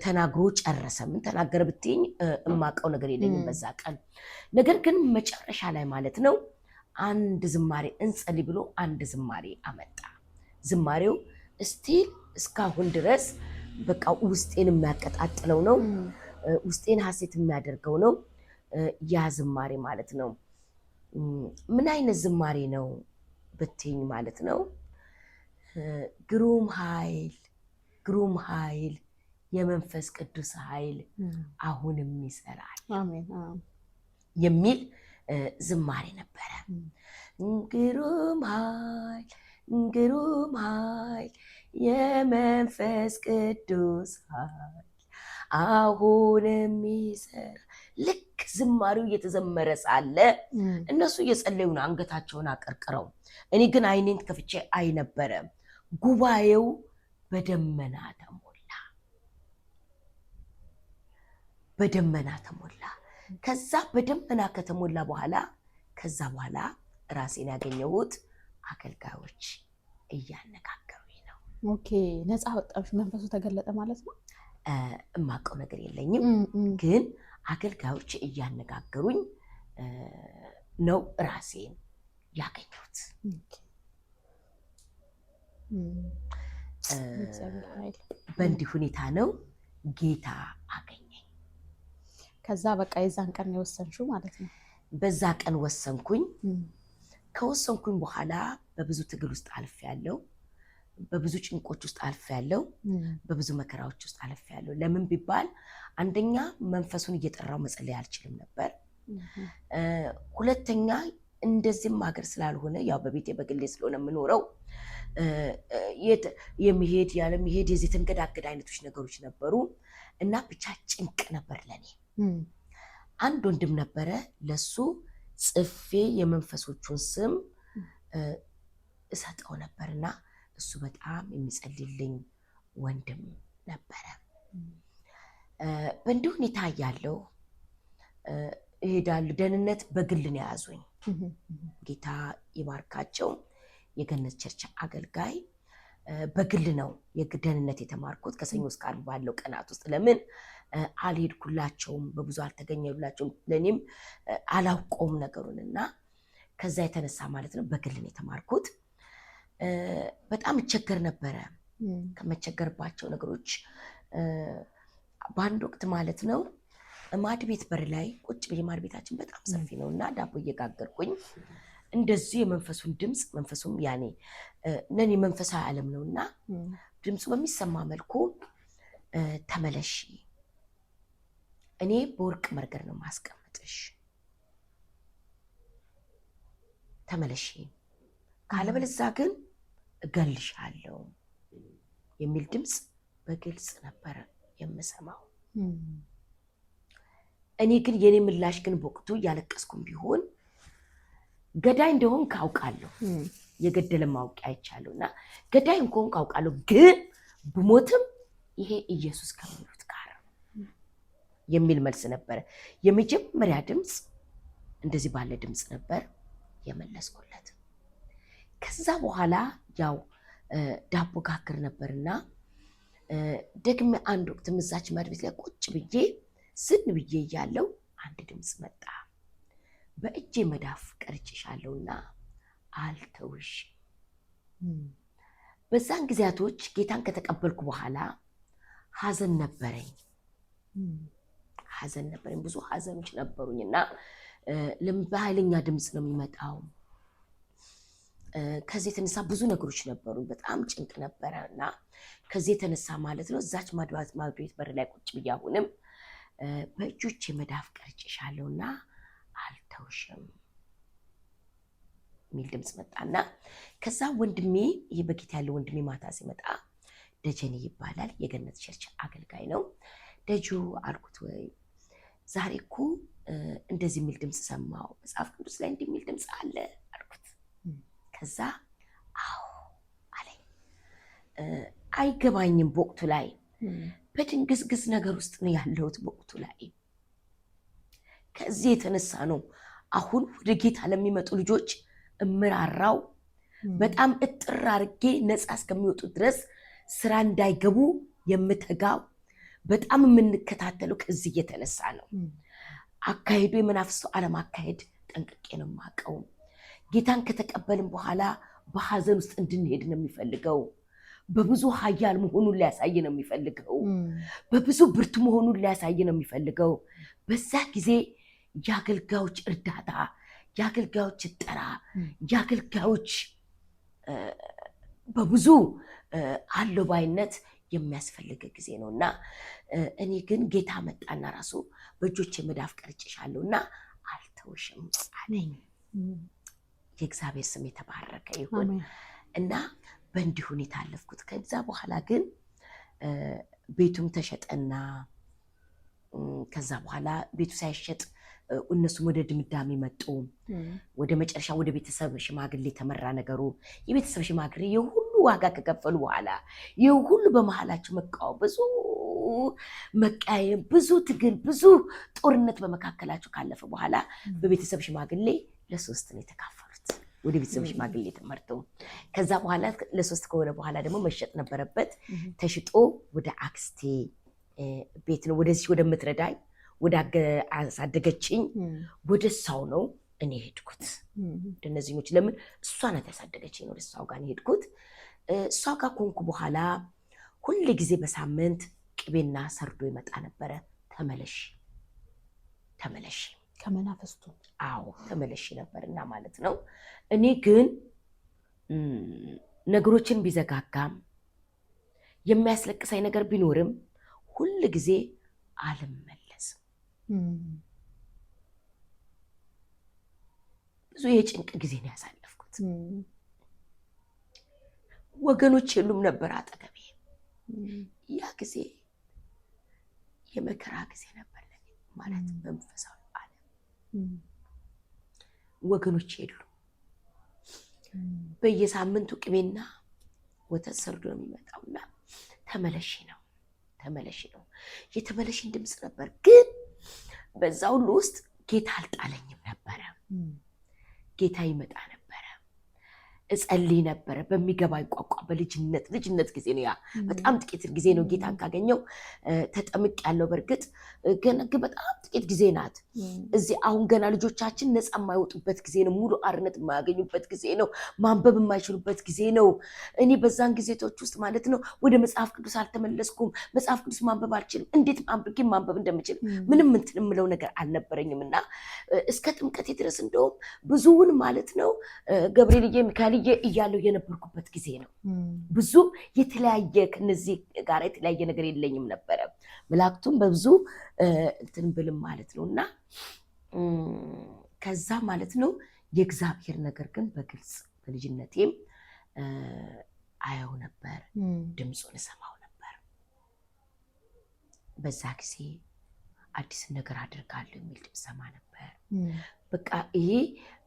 ተናግሮ ጨረሰ። ምን ተናገረ ብትይኝ እማቀው ነገር የለኝም በዛ ቀን። ነገር ግን መጨረሻ ላይ ማለት ነው አንድ ዝማሬ እንጸልይ ብሎ አንድ ዝማሬ አመጣ። ዝማሬው still እስካሁን ድረስ በቃ ውስጤን የሚያቀጣጥለው ነው፣ ውስጤን ሀሴት የሚያደርገው ነው ያ ዝማሬ ማለት ነው። ምን አይነት ዝማሬ ነው ብትይኝ ማለት ነው ግሩም ኃይል፣ ግሩም ኃይል፣ የመንፈስ ቅዱስ ኃይል አሁንም ይሰራል የሚል ዝማሬ ነበረ። ግሩም ኃይል፣ ግሩም ኃይል፣ የመንፈስ ቅዱስ ኃይል አሁንም ይሰራል። ልክ ዝማሬው እየተዘመረ ሳለ እነሱ እየጸለዩ ነው አንገታቸውን አቀርቅረው። እኔ ግን አይኔን ከፍቼ አይ ነበረ። ጉባኤው በደመና ተሞላ፣ በደመና ተሞላ። ከዛ በደመና ከተሞላ በኋላ ከዛ በኋላ ራሴን ያገኘሁት አገልጋዮች እያነጋገሩኝ ነው። Okay፣ ነፃ ወጣሽ፣ መንፈሱ ተገለጠ ማለት ነው። እማውቀው ነገር የለኝም፣ ግን አገልጋዮች እያነጋገሩኝ ነው ራሴን ያገኘሁት። በእንዲህ ሁኔታ ነው ጌታ አገኘኝ። ከዛ በቃ የዛን ቀን የወሰንሽው ማለት ነው። በዛ ቀን ወሰንኩኝ። ከወሰንኩኝ በኋላ በብዙ ትግል ውስጥ አልፌያለሁ። በብዙ ጭንቆች ውስጥ አልፌያለሁ። በብዙ መከራዎች ውስጥ አልፌያለሁ። ለምን ቢባል አንደኛ መንፈሱን እየጠራው መጸለይ አልችልም ነበር። ሁለተኛ እንደዚህም ሀገር ስላልሆነ ያው በቤቴ በግሌ ስለሆነ የምኖረው የሚሄድ ያለመሄድ የዚህ የተንገዳገድ አይነቶች ነገሮች ነበሩ እና ብቻ ጭንቅ ነበር ለኔ። አንድ ወንድም ነበረ፣ ለሱ ጽፌ የመንፈሶቹን ስም እሰጠው ነበርና እሱ በጣም የሚጸልይልኝ ወንድም ነበረ። በእንዲህ ሁኔታ እያለሁ እሄዳለሁ። ደህንነት በግል ነው የያዙኝ። ጌታ ይባርካቸው። የገነት church አገልጋይ በግል ነው የደህንነት የተማርኩት ከሰኞ እስከ ዓርብ ባለው ቀናት ውስጥ። ለምን አልሄድኩላቸውም፣ በብዙ አልተገኘሁላቸውም፣ ለእኔም አላውቀውም ነገሩን እና ከዛ የተነሳ ማለት ነው በግል ነው የተማርኩት። በጣም እቸገር ነበረ። ከመቸገርባቸው ነገሮች በአንድ ወቅት ማለት ነው ማድ ቤት በር ላይ ቁጭ ብዬ፣ ማድ ቤታችን በጣም ሰፊ ነው እና ዳቦ እየጋገርኩኝ እንደዚሁ የመንፈሱን ድምፅ፣ መንፈሱም ያኔ ለእኔ መንፈሳዊ ዓለም ነው እና ድምፁ በሚሰማ መልኩ ተመለሺ፣ እኔ በወርቅ መርገር ነው ማስቀምጥሽ፣ ተመለሺ፣ ካለበለዚያ ግን እገልሻለሁ የሚል ድምፅ በግልጽ ነበረ የምሰማው። እኔ ግን የኔ ምላሽ ግን በወቅቱ እያለቀስኩም ቢሆን ገዳይ እንደሆንክ አውቃለሁ፣ የገደለ ማወቂያ አይቻለሁ እና ገዳይ እንደሆንክ አውቃለሁ፣ ግን ብሞትም ይሄ ኢየሱስ ከሚሉት ጋር የሚል መልስ ነበረ። የመጀመሪያ ድምፅ እንደዚህ ባለ ድምፅ ነበር የመለስኩለት። ከዛ በኋላ ያው ዳቦ ጋግር ነበርና ደግሜ አንድ ወቅት ምዛች ማድ ቤት ላይ ቁጭ ብዬ ዝን ብዬ እያለው አንድ ድምፅ መጣ። በእጄ መዳፍ ቀርጬሻለሁና አልተውሽ። በዛን ጊዜያቶች ጌታን ከተቀበልኩ በኋላ ሀዘን ነበረኝ። ሀዘን ነበረኝ። ብዙ ሀዘኖች ነበሩኝ እና በኃይለኛ ድምፅ ነው የሚመጣው። ከዚህ የተነሳ ብዙ ነገሮች ነበሩ። በጣም ጭንቅ ነበረ እና ከዚህ የተነሳ ማለት ነው እዛች ማድ ቤት በር ላይ ቁጭ ብዬ አሁንም በእጆቼ መዳፍ ቀርጬሻለሁና አልተውሽም የሚል ድምፅ መጣና ከዛ ወንድሜ፣ ይህ በጌታ ያለው ወንድሜ ማታ ሲመጣ ደጀኔ ይባላል፣ የገነት church አገልጋይ ነው። ደጁ አልኩት፣ ወይ ዛሬ እኮ እንደዚህ የሚል ድምፅ ሰማሁ። መጽሐፍ ቅዱስ ላይ እንዲህ የሚል ድምፅ አለ አልኩት። ከዛ አዎ አለኝ። አይገባኝም በወቅቱ ላይ፣ በድንግዝግዝ ነገር ውስጥ ነው ያለሁት በወቅቱ ላይ። ከዚህ የተነሳ ነው አሁን ወደ ጌታ ለሚመጡ ልጆች እምራራው፣ በጣም እጥር አድርጌ ነፃ እስከሚወጡ ድረስ ስራ እንዳይገቡ የምተጋው፣ በጣም የምንከታተለው ከዚህ የተነሳ ነው። አካሄዱ የመናፍስቱ ዓለም አካሄድ ጠንቅቄ ነው የማውቀው። ጌታን ከተቀበልን በኋላ በሀዘን ውስጥ እንድንሄድ ነው የሚፈልገው። በብዙ ኃያል መሆኑን ሊያሳይ ነው የሚፈልገው። በብዙ ብርቱ መሆኑን ሊያሳይ ነው የሚፈልገው። በዛ ጊዜ የአገልጋዮች እርዳታ፣ የአገልጋዮች ጠራ፣ የአገልጋዮች በብዙ አለባይነት የሚያስፈልግ ጊዜ ነው። እና እኔ ግን ጌታ መጣና ራሱ በእጆቼ መዳፍ ቀርጬሻለሁ እና አልተውሽም አለኝ። የእግዚአብሔር ስም የተባረከ ይሁን። እና በእንዲህ ሁኔታ አለፍኩት። ከዛ በኋላ ግን ቤቱም ተሸጠና ከዛ በኋላ ቤቱ ሳይሸጥ እነሱም ወደ ድምዳሜ መጡ። ወደ መጨረሻ ወደ ቤተሰብ ሽማግሌ ተመራ ነገሩ። የቤተሰብ ሽማግሌ የሁሉ ዋጋ ከከፈሉ በኋላ፣ ይህ ሁሉ በመሀላቸው መቃወም፣ ብዙ መቃየም፣ ብዙ ትግል፣ ብዙ ጦርነት በመካከላቸው ካለፈ በኋላ በቤተሰብ ሽማግሌ ለሶስት ነው የተካፈሉት። ወደ ቤተሰብ ሽማግሌ ተመርተው ከዛ በኋላ ለሶስት ከሆነ በኋላ ደግሞ መሸጥ ነበረበት። ተሽጦ ወደ አክስቴ ቤት ነው፣ ወደዚህ ወደምትረዳኝ፣ ወደ አሳደገችኝ ወደ እሷው ነው እኔ ሄድኩት። ወደ እነዚህኞች ለምን፣ እሷ ናት ያሳደገችኝ፣ ወደ እሷው ጋር ነው የሄድኩት። እሷ ጋር ኮንኩ በኋላ ሁል ጊዜ በሳምንት ቅቤና ሰርዶ ይመጣ ነበረ። ተመለሽ፣ ተመለሽ። ከመናፍስቱ። አዎ፣ ተመለሽ ነበር እና ማለት ነው። እኔ ግን ነገሮችን ቢዘጋጋም፣ የሚያስለቅሰኝ ነገር ቢኖርም ሁል ጊዜ አልመለስም። ብዙ የጭንቅ ጊዜ ነው ያሳለፍኩት። ወገኖች የሉም ነበር አጠገቤ። ያ ጊዜ የመከራ ጊዜ ነበር ለኔ፣ ማለት መንፈሳዊ ዓለም ወገኖች የሉም። በየሳምንቱ ቅቤና ወተት ሰርዶ ነው የሚመጣውና ተመለሺ ነው፣ ተመለሺ ነው፣ የተመለሽን ድምፅ ነበር። ግን በዛ ሁሉ ውስጥ ጌታ አልጣለኝም ነበረ። ጌታ ይመጣ ነበረ። እጸልይ ነበረ በሚገባኝ ቋንቋ። በልጅነት ልጅነት ጊዜ ነው ያ፣ በጣም ጥቂት ጊዜ ነው ጌታን ካገኘው። ተጠምቅ ያለው በእርግጥ ግን በጣም ጥቂት ጊዜ ናት። እዚህ አሁን ገና ልጆቻችን ነፃ የማይወጡበት ጊዜ ነው። ሙሉ አርነት የማያገኙበት ጊዜ ነው። ማንበብ የማይችሉበት ጊዜ ነው። እኔ በዛን ጊዜቶች ውስጥ ማለት ነው ወደ መጽሐፍ ቅዱስ አልተመለስኩም። መጽሐፍ ቅዱስ ማንበብ አልችልም። እንዴት አንብቤ ማንበብ እንደምችል ምንም እንትን የምለው ነገር አልነበረኝም። እና እስከ ጥምቀቴ ድረስ እንደውም ብዙውን ማለት ነው ገብርኤልዬ ሚካኤልዬ እያለው የነበርኩበት ጊዜ ነው። ብዙ የተለያየ ከነዚህ ጋር የተለያየ ነገር የለኝም ነበረ። መላእክቱም በብዙ እንትን ብልም ማለት ነው። እና ከዛ ማለት ነው የእግዚአብሔር ነገር ግን በግልጽ በልጅነቴም አየው ነበር፣ ድምፁን እሰማው ነበር። በዛ ጊዜ አዲስን ነገር አድርጋለሁ የሚል ድምፅ ሰማ ነበር። በቃ ይሄ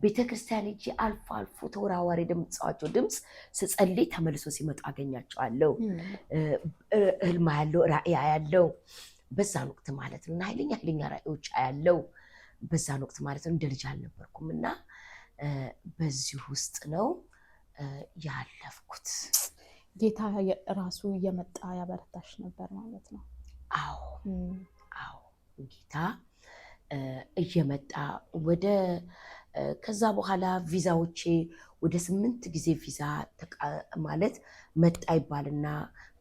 ቤተክርስቲያን ሄጄ አልፎ አልፎ ተወራዋሪ ድምፃቸው ድምፅ ስጸልይ ተመልሶ ሲመጡ አገኛቸዋለሁ። ህልም ያለው፣ ራእይ ያለው በዛን ወቅት ማለት ነው። እና ኃይለኛ ኃይለኛ ራእዮች ያለው በዛን ወቅት ማለት ነው። እንደ ልጅ አልነበርኩም እና በዚህ ውስጥ ነው ያለፍኩት። ጌታ ራሱ እየመጣ ያበረታሽ ነበር ማለት ነው። አዎ፣ ጌታ እየመጣ ወደ ከዛ በኋላ ቪዛዎቼ ወደ 8 ጊዜ ቪዛ ማለት መጣ ይባልና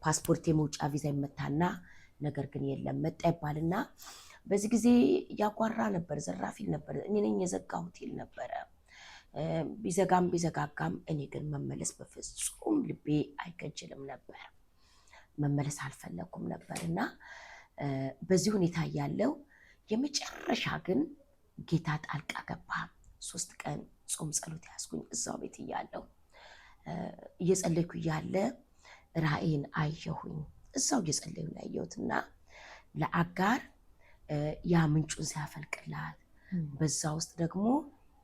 ፓስፖርት የመውጫ ቪዛ ይመታና ነገር ግን የለም፣ መጣ ይባልና በዚህ ጊዜ ያጓራ ነበር፣ ዘራፊ ነበር። እኔ ነኝ የዘጋሁት ይል ነበረ። ቢዘጋም ቢዘጋጋም እኔ ግን መመለስ በፍጹም ልቤ አይከጅልም ነበር። መመለስ አልፈለኩም ነበር። እና በዚህ ሁኔታ እያለው የመጨረሻ ግን ጌታ ጣልቃ ገባ። 3 ቀን ጾም ጸሎት ያዝኩኝ። እዛው ቤት እያለሁ እየጸለይኩ እያለ ራእይን አየሁኝ። እዛው እየጸለይኩ ነው ያየሁት። እና ለአጋር ያ ምንጩን ሲያፈልቅላት በዛ ውስጥ ደግሞ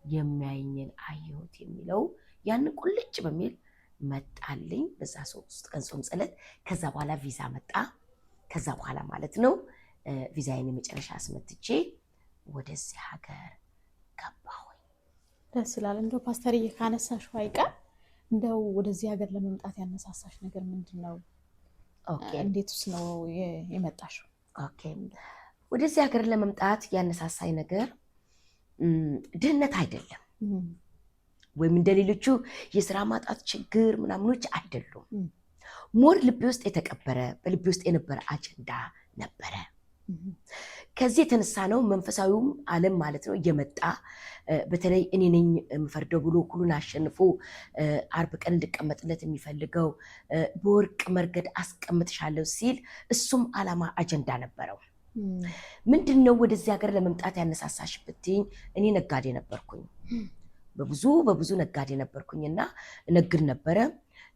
የሚያየኝን አየሁት የሚለው ያንን ቁልጭ በሚል መጣልኝ። በዛ 3 ቀን ጾም ጸሎት። ከዛ በኋላ ቪዛ መጣ። ከዛ በኋላ ማለት ነው ቪዛዬን የመጨረሻ አስመትቼ ወደዚህ ሀገር ገባሁኝ። ደስ ይላል። እንደው ፓስተርዬ ካነሳሽው አይቀር እንደው ወደዚህ ሀገር ለመምጣት ያነሳሳሽ ነገር ምንድን ነው? እንዴትስ ነው የመጣሽው? Okay፣ ወደዚህ ሀገር ለመምጣት ያነሳሳኝ ነገር ድህነት አይደለም፣ ወይም እንደ ሌሎቹ የስራ ማጣት ችግር ምናምኖች አይደሉም። More ልቤ ውስጥ የተቀበረ፣ በልቤ ውስጥ የነበረ አጀንዳ ነበረ። ከዚህ የተነሳ ነው መንፈሳዊውም ዓለም ማለት ነው እየመጣ፣ በተለይ እኔ ነኝ የምፈርደው ብሎ ሁሉን አሸንፎ አርብ ቀን እንድቀመጥለት የሚፈልገው፣ በወርቅ መርገድ አስቀምጥሻለሁ ሲል እሱም ዓላማ አጀንዳ ነበረው። ምንድን ነው ወደዚህ ሀገር ለመምጣት ያነሳሳሽ ብትይኝ፣ እኔ ነጋዴ ነበርኩኝ። በብዙ በብዙ ነጋዴ ነበርኩኝ እና እነግድ ነበረ።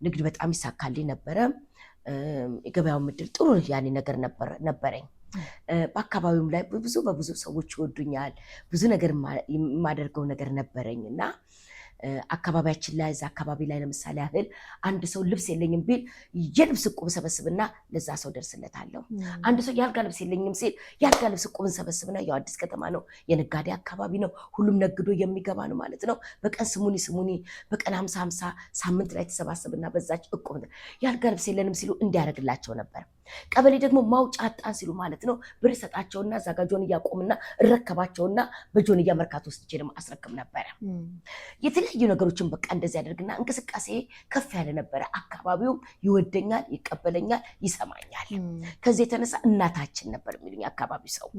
ንግድ በጣም ይሳካልኝ ነበረ። የገበያው ምድር ጥሩ ያኔ ነገር ነበረኝ። በአካባቢውም ላይ በብዙ በብዙ ሰዎች ይወዱኛል። ብዙ ነገር የማደርገው ነገር ነበረኝ እና አካባቢያችን ላይ፣ እዛ አካባቢ ላይ ለምሳሌ ያህል አንድ ሰው ልብስ የለኝም ቢል የልብስ እቁብ ሰበስብና ለዛ ሰው ደርስለታለሁ። አንድ ሰው የአልጋ ልብስ የለኝም ሲል የአልጋ ልብስ እቁብ እንሰበስብና፣ ያው አዲስ ከተማ ነው፣ የነጋዴ አካባቢ ነው፣ ሁሉም ነግዶ የሚገባ ነው ማለት ነው። በቀን ስሙኒ ስሙኒ፣ በቀን 50 50፣ ሳምንት ላይ ተሰባሰብና በዛች እቁብ የአልጋ ልብስ የለንም ሲሉ እንዲያደርግላቸው ነበር። ቀበሌ ደግሞ ማውጫ አጣን ሲሉ ማለት ነው ብር ሰጣቸውና እዛ ጋ ጆንያ ቆምና እረከባቸውና በጆንያ መርካቶ ወስጄ ደግሞ አስረክብ ነበረ። የተለያዩ ነገሮችን በቃ እንደዚህ ያደርግና እንቅስቃሴ ከፍ ያለ ነበረ። አካባቢውም ይወደኛል፣ ይቀበለኛል፣ ይሰማኛል። ከዚህ የተነሳ እናታችን ነበር የሚሉኝ አካባቢው ሰው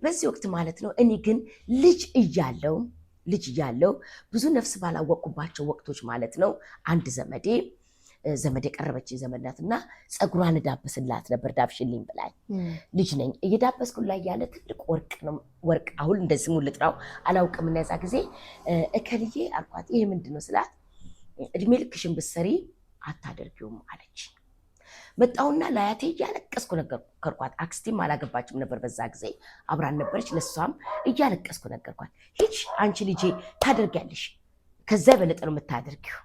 በዚህ ወቅት ማለት ነው። እኔ ግን ልጅ እያለው ብዙ ነፍስ ባላወቅኩባቸው ወቅቶች ማለት ነው አንድ ዘመድ የቀረበች ዘመድ ናት እና ፀጉሯን እዳብስላት ነበር። ዳብሽልኝ ብላኝ፣ ልጅ ነኝ፣ እየዳበስኩላት ያለ ትልቅ ወርቅ ነው። ወርቅ አሁን እንደዚህ ስሙን ልጥራው አላውቅም። እና የዛ ጊዜ እከልዬ አልኳት፣ ይሄ ምንድን ነው ስላት እድሜ ልክሽን ብትሰሪ አታደርጊውም አለች። መጣሁና ለአያቴ እያለቀስኩ ነገርኳት። አክስቴም አላገባችም ነበር በዛ ጊዜ፣ አብራን ነበረች። ለእሷም እያለቀስኩ ነገርኳት። ሂጅ አንቺ ልጄ፣ ታደርጊያለሽ፣ ከዛ የበለጠ ነው የምታደርጊው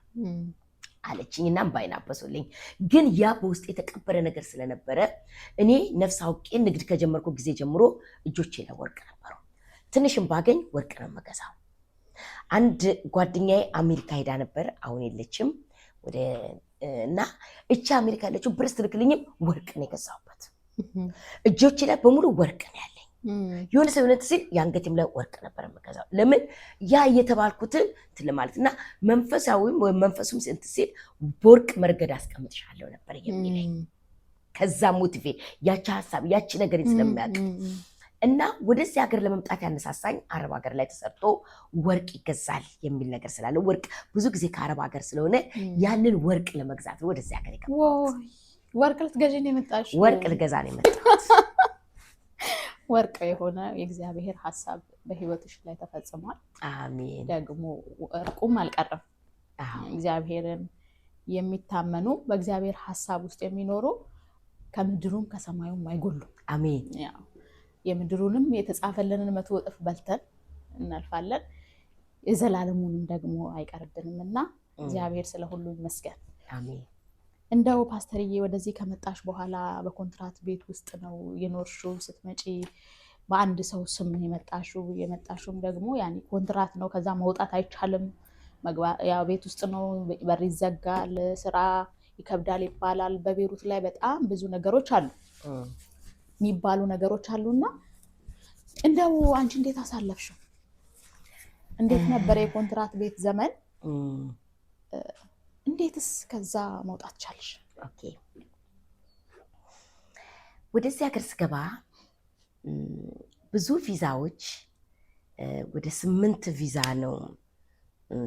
አለችኝ እና እምባዬን አበሱልኝ። ግን ያ በውስጥ የተቀበረ ነገር ስለነበረ እኔ ነፍስ አውቄ ንግድ ከጀመርኩ ጊዜ ጀምሮ እጆቼ ላይ ወርቅ ነበሩ። ትንሽም ባገኝ ወርቅ ነው የምገዛው። አንድ ጓደኛዬ አሜሪካ ሄዳ ነበር፣ አሁን የለችም። ወደ እና እቺ አሜሪካ ያለችው ብር ስትልክልኝም ወርቅ ነው የገዛሁበት። እጆቼ ላይ በሙሉ ወርቅ ነው ያለኝ። የሆነ ሰው የሆነ ሲል የአንገቴም ላይ ወርቅ ነበር የምገዛው። ለምን ያ እየተባልኩትን እንትን ለማለት እና መንፈሳዊም ወይም መንፈሱም እንትን ሲል በወርቅ መርገድ አስቀምጥሻለሁ ነበር የሚለኝ። ከዛ motive ያቺ ሀሳብ ያቺ ነገር ስለሚያውቅ እና ወደዚህ ሀገር ለመምጣት ያነሳሳኝ አረብ ሀገር ላይ ተሰርቶ ወርቅ ይገዛል የሚል ነገር ስላለ፣ ወርቅ ብዙ ጊዜ ከአረብ ሀገር ስለሆነ ያንን ወርቅ ለመግዛት ነው ወደዚህ ሀገር የገባሁት። ወርቅ ልትገዢ ነው የመጣሽው? ወርቅ ልገዛ ነው የመጣሁት። ወርቅ የሆነ የእግዚአብሔር ሀሳብ በህይወትሽ ላይ ተፈጽሟል። አሜን። ደግሞ ወርቁም አልቀረም። እግዚአብሔርን የሚታመኑ፣ በእግዚአብሔር ሀሳብ ውስጥ የሚኖሩ ከምድሩም ከሰማዩም አይጎሉም። አሜን። ያው የምድሩንም የተጻፈልንን 100 እጥፍ በልተን እናልፋለን። የዘላለሙንም ደግሞ አይቀርብንም እና እግዚአብሔር ስለ ሁሉ ይመስገን። አሜን። እንደው ፓስተርዬ ወደዚህ ከመጣሽ በኋላ በኮንትራት ቤት ውስጥ ነው የኖርሽው። ስትመጪ በአንድ ሰው ስም ነው የመጣሽው። የመጣሽውም ደግሞ ያኔ ኮንትራት ነው። ከዛ መውጣት አይቻልም። ያው ቤት ውስጥ ነው፣ በር ይዘጋል፣ ስራ ይከብዳል ይባላል። በቤሩት ላይ በጣም ብዙ ነገሮች አሉ የሚባሉ ነገሮች አሉና እንደው አንቺ እንዴት አሳለፍሽው? እንዴት ነበረ የኮንትራት ቤት ዘመን? እንዴትስ ከዛ መውጣት ቻልሽ? Okay፣ ወደዚህ ሀገር ስገባ ብዙ ቪዛዎች፣ ወደ ስምንት ቪዛ ነው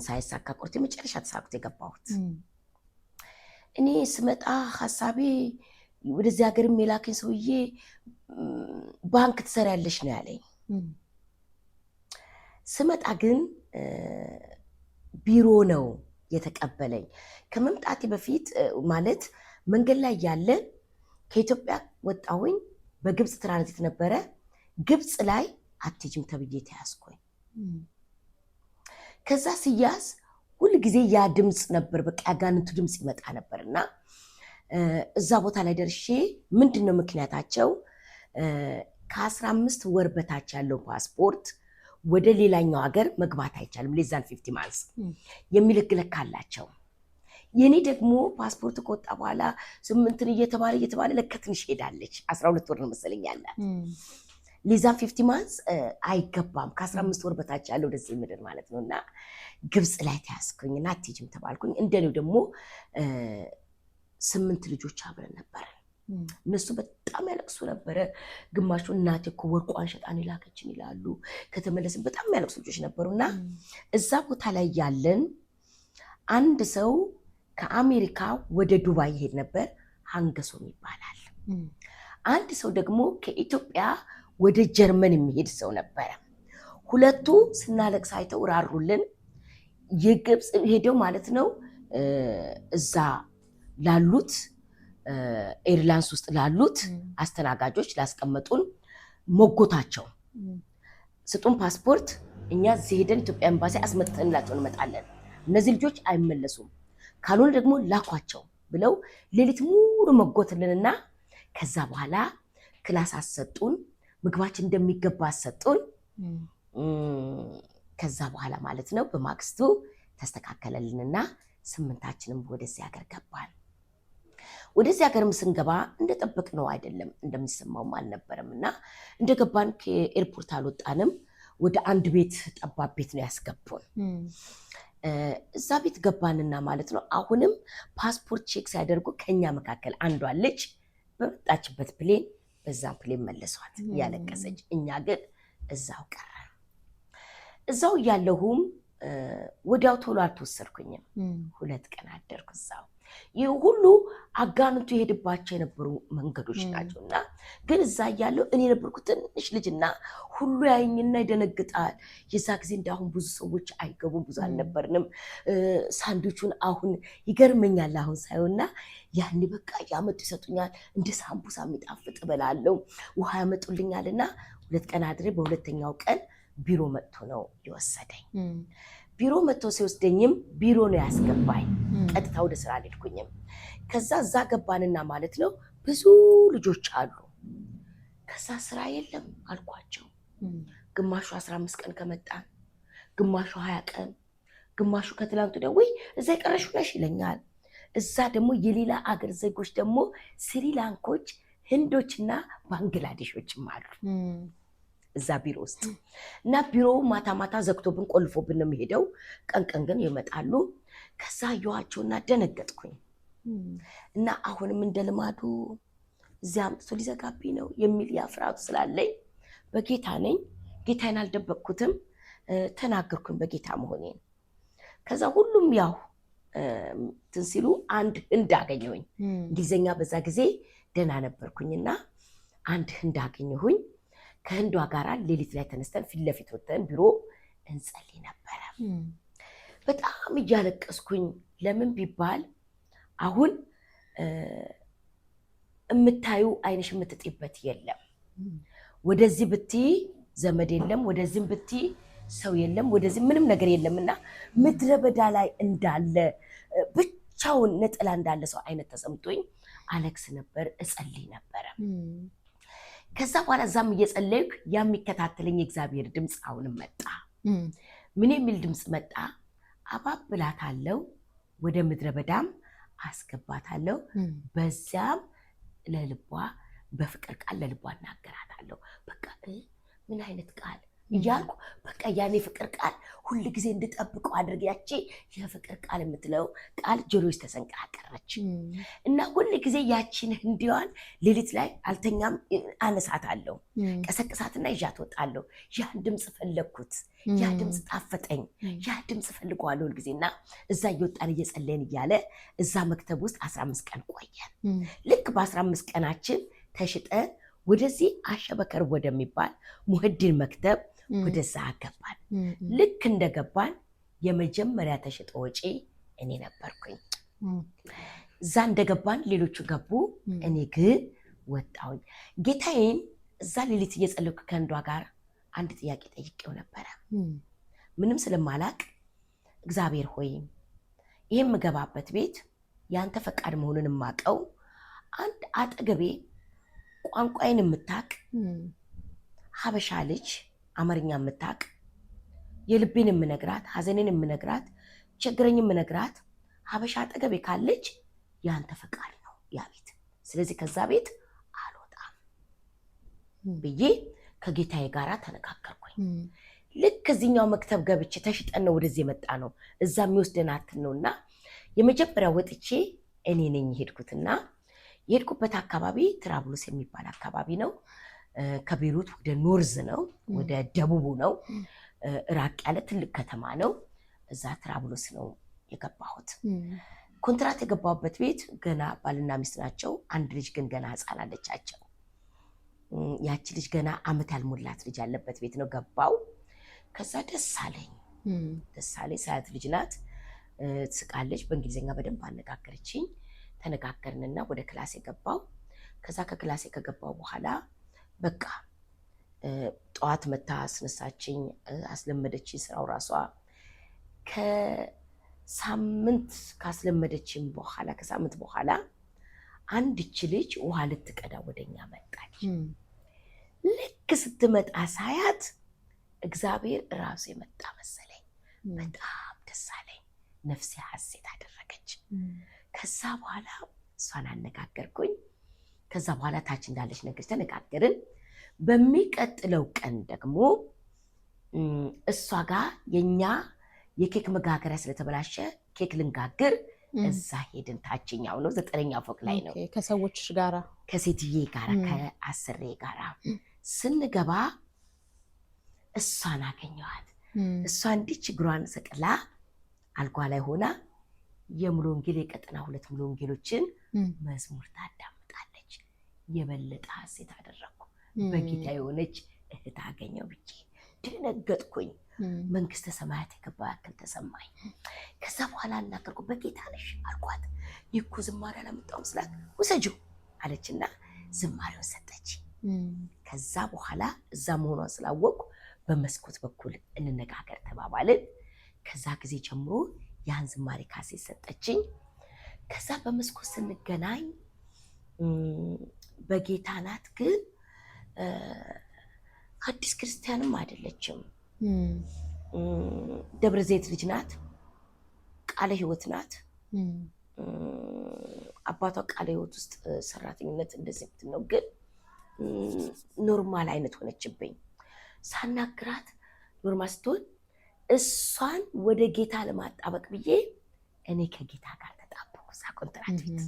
ሳይሳካ ቆርቶ የመጨረሻ ተሳክቶ የገባሁት። እኔ ስመጣ ሀሳቤ ወደዚህ ሀገርም የላከኝ ሰውዬ ባንክ ትሰሪያለሽ ነው ያለኝ። ስመጣ ግን ቢሮ ነው የተቀበለኝ። ከመምጣቴ በፊት ማለት መንገድ ላይ ያለ ከኢትዮጵያ ወጣሁኝ። በግብፅ ትራንዚት ነበረ። ግብፅ ላይ አትሄጂም ተብዬ ተያዝኩኝ። ከዛ ስያዝ ሁል ጊዜ ያ ድምፅ ነበር፣ በቃ ያጋንንቱ ድምፅ ይመጣ ነበር። እና እዛ ቦታ ላይ ደርሼ ምንድን ነው ምክንያታቸው? ከ15 ወር በታች ያለው ፓስፖርት ወደ ሌላኛው ሀገር መግባት አይቻልም፣ less than 15 months የሚል ህግ ለካ አላቸው። የኔ ደግሞ ፓስፖርት ከወጣ በኋላ ስምንትን እየተባለ እየተባለ ለካ ትንሽ ሄዳለች። 12 ወር ነው መሰለኝ ያላት። Less than 15 months አይገባም፣ ከ15 ወር በታች ያለው ወደዚህ ምድር ማለት ነው። እና ግብፅ ላይ ተያዝኩኝ እና አትሄጂም ተባልኩኝ። እንደኔው ደግሞ ስምንት ልጆች አብረን ነበረን። እነሱ በጣም ያለቅሱ ነበረ። ግማሹ እናቴ እኮ ወርቋን ሸጣን የላከችን ይላሉ። ከተመለስን በጣም ያለቅሱ ልጆች ነበሩ። እና እዛ ቦታ ላይ ያለን አንድ ሰው ከአሜሪካ ወደ ዱባይ ይሄድ ነበር፣ ሃንገሶም ይባላል። አንድ ሰው ደግሞ ከኢትዮጵያ ወደ ጀርመን የሚሄድ ሰው ነበረ። ሁለቱ ስናለቅስ አይተው ራሩልን። የግብፅ ሄደው ማለት ነው እዛ ላሉት airlines ውስጥ ላሉት አስተናጋጆች ላስቀመጡን ሞጎታቸው፣ ስጡን ፓስፖርት፣ እኛ እዚህ ሄደን ኢትዮጵያ ኤምባሲ አስመጥተንላቸው እንመጣለን። እነዚህ ልጆች አይመለሱም፣ ካልሆነ ደግሞ ላኳቸው ብለው ሌሊት ሙሉ መጎትልንና ከዛ በኋላ class አሰጡን፣ ምግባችን እንደሚገባ አሰጡን። ከዛ በኋላ ማለት ነው በማግስቱ ተስተካከለልንና ስምንታችንም ወደዚህ ሀገር ገባን። ወደዚህ ሀገርም ስንገባ እንደጠበቅነው አይደለም፣ እንደሚሰማውም አልነበረም። እና እንደገባን ከ airport አልወጣንም። ወደ አንድ ቤት፣ ጠባብ ቤት ነው ያስገቡን። እዛ ቤት ገባንና ማለት ነው አሁንም ፓስፖርት check ሲያደርጉ ከኛ መካከል አንዷ ልጅ በመጣችበት plane በዛም plane መለሷት እያለቀሰች። እኛ ግን እዛው ቀረን። እዛው እያለሁም ወዲያው ቶሎ አልተወሰድኩኝም። 2 ቀን አደርኩ እዛው። ይህ ሁሉ አጋንንቱ የሄድባቸው የነበሩ መንገዶች ናቸው። እና ግን እዛ እያለሁ እኔ የነበርኩ ትንሽ ልጅና ሁሉ ያይኝና ይደነግጣል። የዛ ጊዜ እንዳሁን ብዙ ሰዎች አይገቡም፣ ብዙ አልነበርንም። ሳንዱቹን አሁን ይገርመኛል አሁን ሳየውና ያኔ በቃ ያመጡ ይሰጡኛል። እንደ ሳምቡሳ የሚጣፍጥ እበላለሁ። ውሃ ያመጡልኛል። እና 2 ቀን አድሬ በሁለተኛው ቀን ቢሮ መጥቶ ነው የወሰደኝ። ቢሮ መጥቶ ሲወስደኝም ቢሮ ነው ያስገባኝ። ቀጥታ ወደ ስራ አልሄድኩኝም። ከዛ እዛ ገባንና ማለት ነው ብዙ ልጆች አሉ። ከዛ ስራ የለም አልኳቸው። ግማሹ 15 ቀን ከመጣ፣ ግማሹ 20 ቀን፣ ግማሹ ከትላንቱ ደግሞ ወይ እዛ የቀረሽው ነሽ ይለኛል። እዛ ደግሞ የሌላ አገር ዜጎች ደግሞ ስሪላንኮች፣ ህንዶችና ባንግላዴሾችም አሉ እዛ ቢሮ ውስጥ። እና ቢሮው ማታ ማታ ዘግቶብን ቆልፎብን ነው የሚሄደው። ቀን ቀን ግን ይመጣሉ። ከዛ አየኋቸውና ደነገጥኩኝ። እና አሁንም እንደ ልማዱ እዚያ አምጥቶ ሊዘጋብኝ ነው የሚል ያ ፍርሃቱ ስላለኝ በጌታ ነኝ፣ ጌታዬን አልደበቅኩትም፣ ተናገርኩኝ በጌታ መሆኔን። ከዛ ሁሉም ያው እንትን ሲሉ አንድ ህንድ አገኘሁኝ። እንግሊዝኛ በዛ ጊዜ ደህና ነበርኩኝና አንድ ህንድ አገኘሁኝ። ከህንዷ ጋር ሌሊት ላይ ተነስተን ፊት ለፊት ወጥተን ቢሮ እንጸልይ ነበረ። በጣም እያለቀስኩኝ፣ ለምን ቢባል አሁን የምታዩ አይንሽ የምትጥይበት የለም። ወደዚህ ብትይ ዘመድ የለም፣ ወደዚህም ብትይ ሰው የለም፣ ወደዚህ ምንም ነገር የለም። እና ምድረ በዳ ላይ እንዳለ ብቻውን ነጠላ እንዳለ ሰው አይነት ተሰምቶኝ አለቅስ ነበር፣ እጸልይ ነበረ። ከዛ በኋላ እዛም እየጸለይኩ ያ የሚከታተለኝ የእግዚአብሔር ድምፅ አሁንም መጣ። ምን የሚል ድምፅ መጣ? አባብላታለሁ፣ ወደ ምድረ በዳም አስገባታለሁ፣ በዚያም ለልቧ በፍቅር ቃል ለልቧ እናገራታለሁ። በቃ ምን አይነት ቃል እያልኩ በቃ ያን የፍቅር ቃል ሁል ጊዜ እንድጠብቀው አድርግ። ያቺ የፍቅር ቃል የምትለው ቃል ጆሮዬ ውስጥ ተሰንቅራ ቀረች። እና ሁል ጊዜ ያቺን ህንዲዋን ሌሊት ላይ አልተኛም፣ አነሳታለሁ፣ ቀሰቅሳትና ይዣት እወጣለሁ። ያን ድምፅ ፈለግኩት። ያ ድምፅ ጣፈጠኝ። ያ ድምፅ ፈልገዋለሁ ሁልጊዜ። እና እዛ እየወጣን እየጸለይን እያለ እዛ مكتب ውስጥ 15 ቀን ቆየን። ልክ በ15 ቀናችን ተሽጠን ወደዚህ አሸበከር ወደሚባል ሙህዲን مكتب ወደዛ ገባን። ልክ እንደገባን የመጀመሪያ ተሽጦ ወጪ እኔ ነበርኩኝ። እዛ እንደገባን ሌሎቹ ገቡ፣ እኔ ግን ወጣሁኝ። ጌታዬን እዛ ሌሊት እየጸለይኩ ከህንዷ ጋር አንድ ጥያቄ ጠይቄው ነበረ። ምንም ስለማላቅ እግዚአብሔር ሆይ ይህ የምገባበት ቤት ያንተ ፈቃድ መሆኑን የማቀው አንድ አጠገቤ ቋንቋዬን የምታቅ ሀበሻ ልጅ፣ አማርኛ የምታቅ፣ የልቤን የምነግራት፣ ሀዘኔን የምነግራት፣ ችግረኝ የምነግራት ሀበሻ አጠገቤ ካለች ያንተ ፈቃድ ነው ያ ቤት። ስለዚህ ከዛ ቤት አልወጣም ብዬ ከጌታዬ ጋር ተነጋገርኩኝ። ልክ እዚህኛው مكتب ገብቼ ተሽጠን ነው ወደዚህ የመጣ ነው። እዛ የሚወስደን አትን ነው እና የመጀመሪያ ወጥቼ እኔ ነኝ የሄድኩትና የሄድኩበት አካባቢ ትራብሎስ የሚባል አካባቢ ነው። ከቤሩት ወደ north ነው፣ ወደ ደቡቡ ነው። ራቅ ያለ ትልቅ ከተማ ነው። እዛ ትራብሎስ ነው የገባሁት። ኮንትራት የገባሁበት ቤት ገና ባልና ሚስት ናቸው። አንድ ልጅ ግን ገና ሕፃን አለቻቸው። ያቺ ልጅ ገና ዓመት ያልሞላት ልጅ ያለበት ቤት ነው ገባው። ከዛ ደስ አለኝ፣ ደስ አለኝ። ሳያት ልጅ ናት፣ ትስቃለች። በእንግሊዝኛ በደንብ አነጋገረችኝ። ተነጋገርንና ወደ ክላሴ ገባው። ከዛ ከክላሴ ከገባው በኋላ በቃ ጠዋት መታ አስነሳችኝ፣ አስለመደችኝ ስራው ራሷ። ከሳምንት ካስለመደችኝ በኋላ፣ ከሳምንት በኋላ አንድች ልጅ ውሃ ልትቀዳ ወደኛ መጣች። ልክ ስትመጣ ሳያት እግዚአብሔር እራሱ የመጣ መሰለኝ። በጣም ደስ አለኝ። ነፍሴ ሐሴት አደረገች። ከዛ በኋላ እሷን አነጋገርኩኝ። ከዛ በኋላ ታች እንዳለች ነገር ተነጋገርን። በሚቀጥለው ቀን ደግሞ እሷ ጋር የኛ የኬክ መጋገሪያ ስለተበላሸ ኬክ ልንጋግር እዛ ሄድን። ታችኛው ነው፣ 9ኛ ፎቅ ላይ ነው። ከሰዎች ጋራ? ከሴትዬ ጋራ፣ ከአስሬ ጋራ ስንገባ እሷን አገኘኋት። እሷ እንዲች እግሯን ሰቅላ አልጓ ላይ ሆና የሙሉ ወንጌል የቀጠና 2 ሙሉ ወንጌሎችን መዝሙር ታዳምጣለች። የበለጠ ሐሴት አደረግኩ። በጌታ የሆነች እህት አገኘው ብዬ ደነገጥኩኝ። መንግስተ ሰማያት የገባ ያክል ተሰማኝ። ከዛ በኋላ አናገርኩ። በጌታ ነሽ አልኳት። እኔ እኮ ዝማሬ አላመጣሁም ስላት ውሰጂው አለችና ዝማሬውን ሰጠች። ከዛ በኋላ እዛ መሆኗን ስላወቅኩ በመስኮት በኩል እንነጋገር ተባባልን። ከዛ ጊዜ ጀምሮ ያን ዝማሬ ካሴት ሰጠችኝ። ከዛ በመስኮት ስንገናኝ በጌታ ናት፣ ግን አዲስ ክርስቲያንም አይደለችም። ደብረ ዘይት ልጅ ናት። ቃለ ሕይወት ናት። አባቷ ቃለ ሕይወት ውስጥ ሰራተኝነት እንደዚህ እንትን ነው፣ ግን normal አይነት ሆነችብኝ። ሳናግራት normal ስትሆን እሷን ወደ ጌታ ለማጣበቅ ብዬ እኔ ከጌታ ጋር ተጣበኩ እዛ ኮንትራት ቤት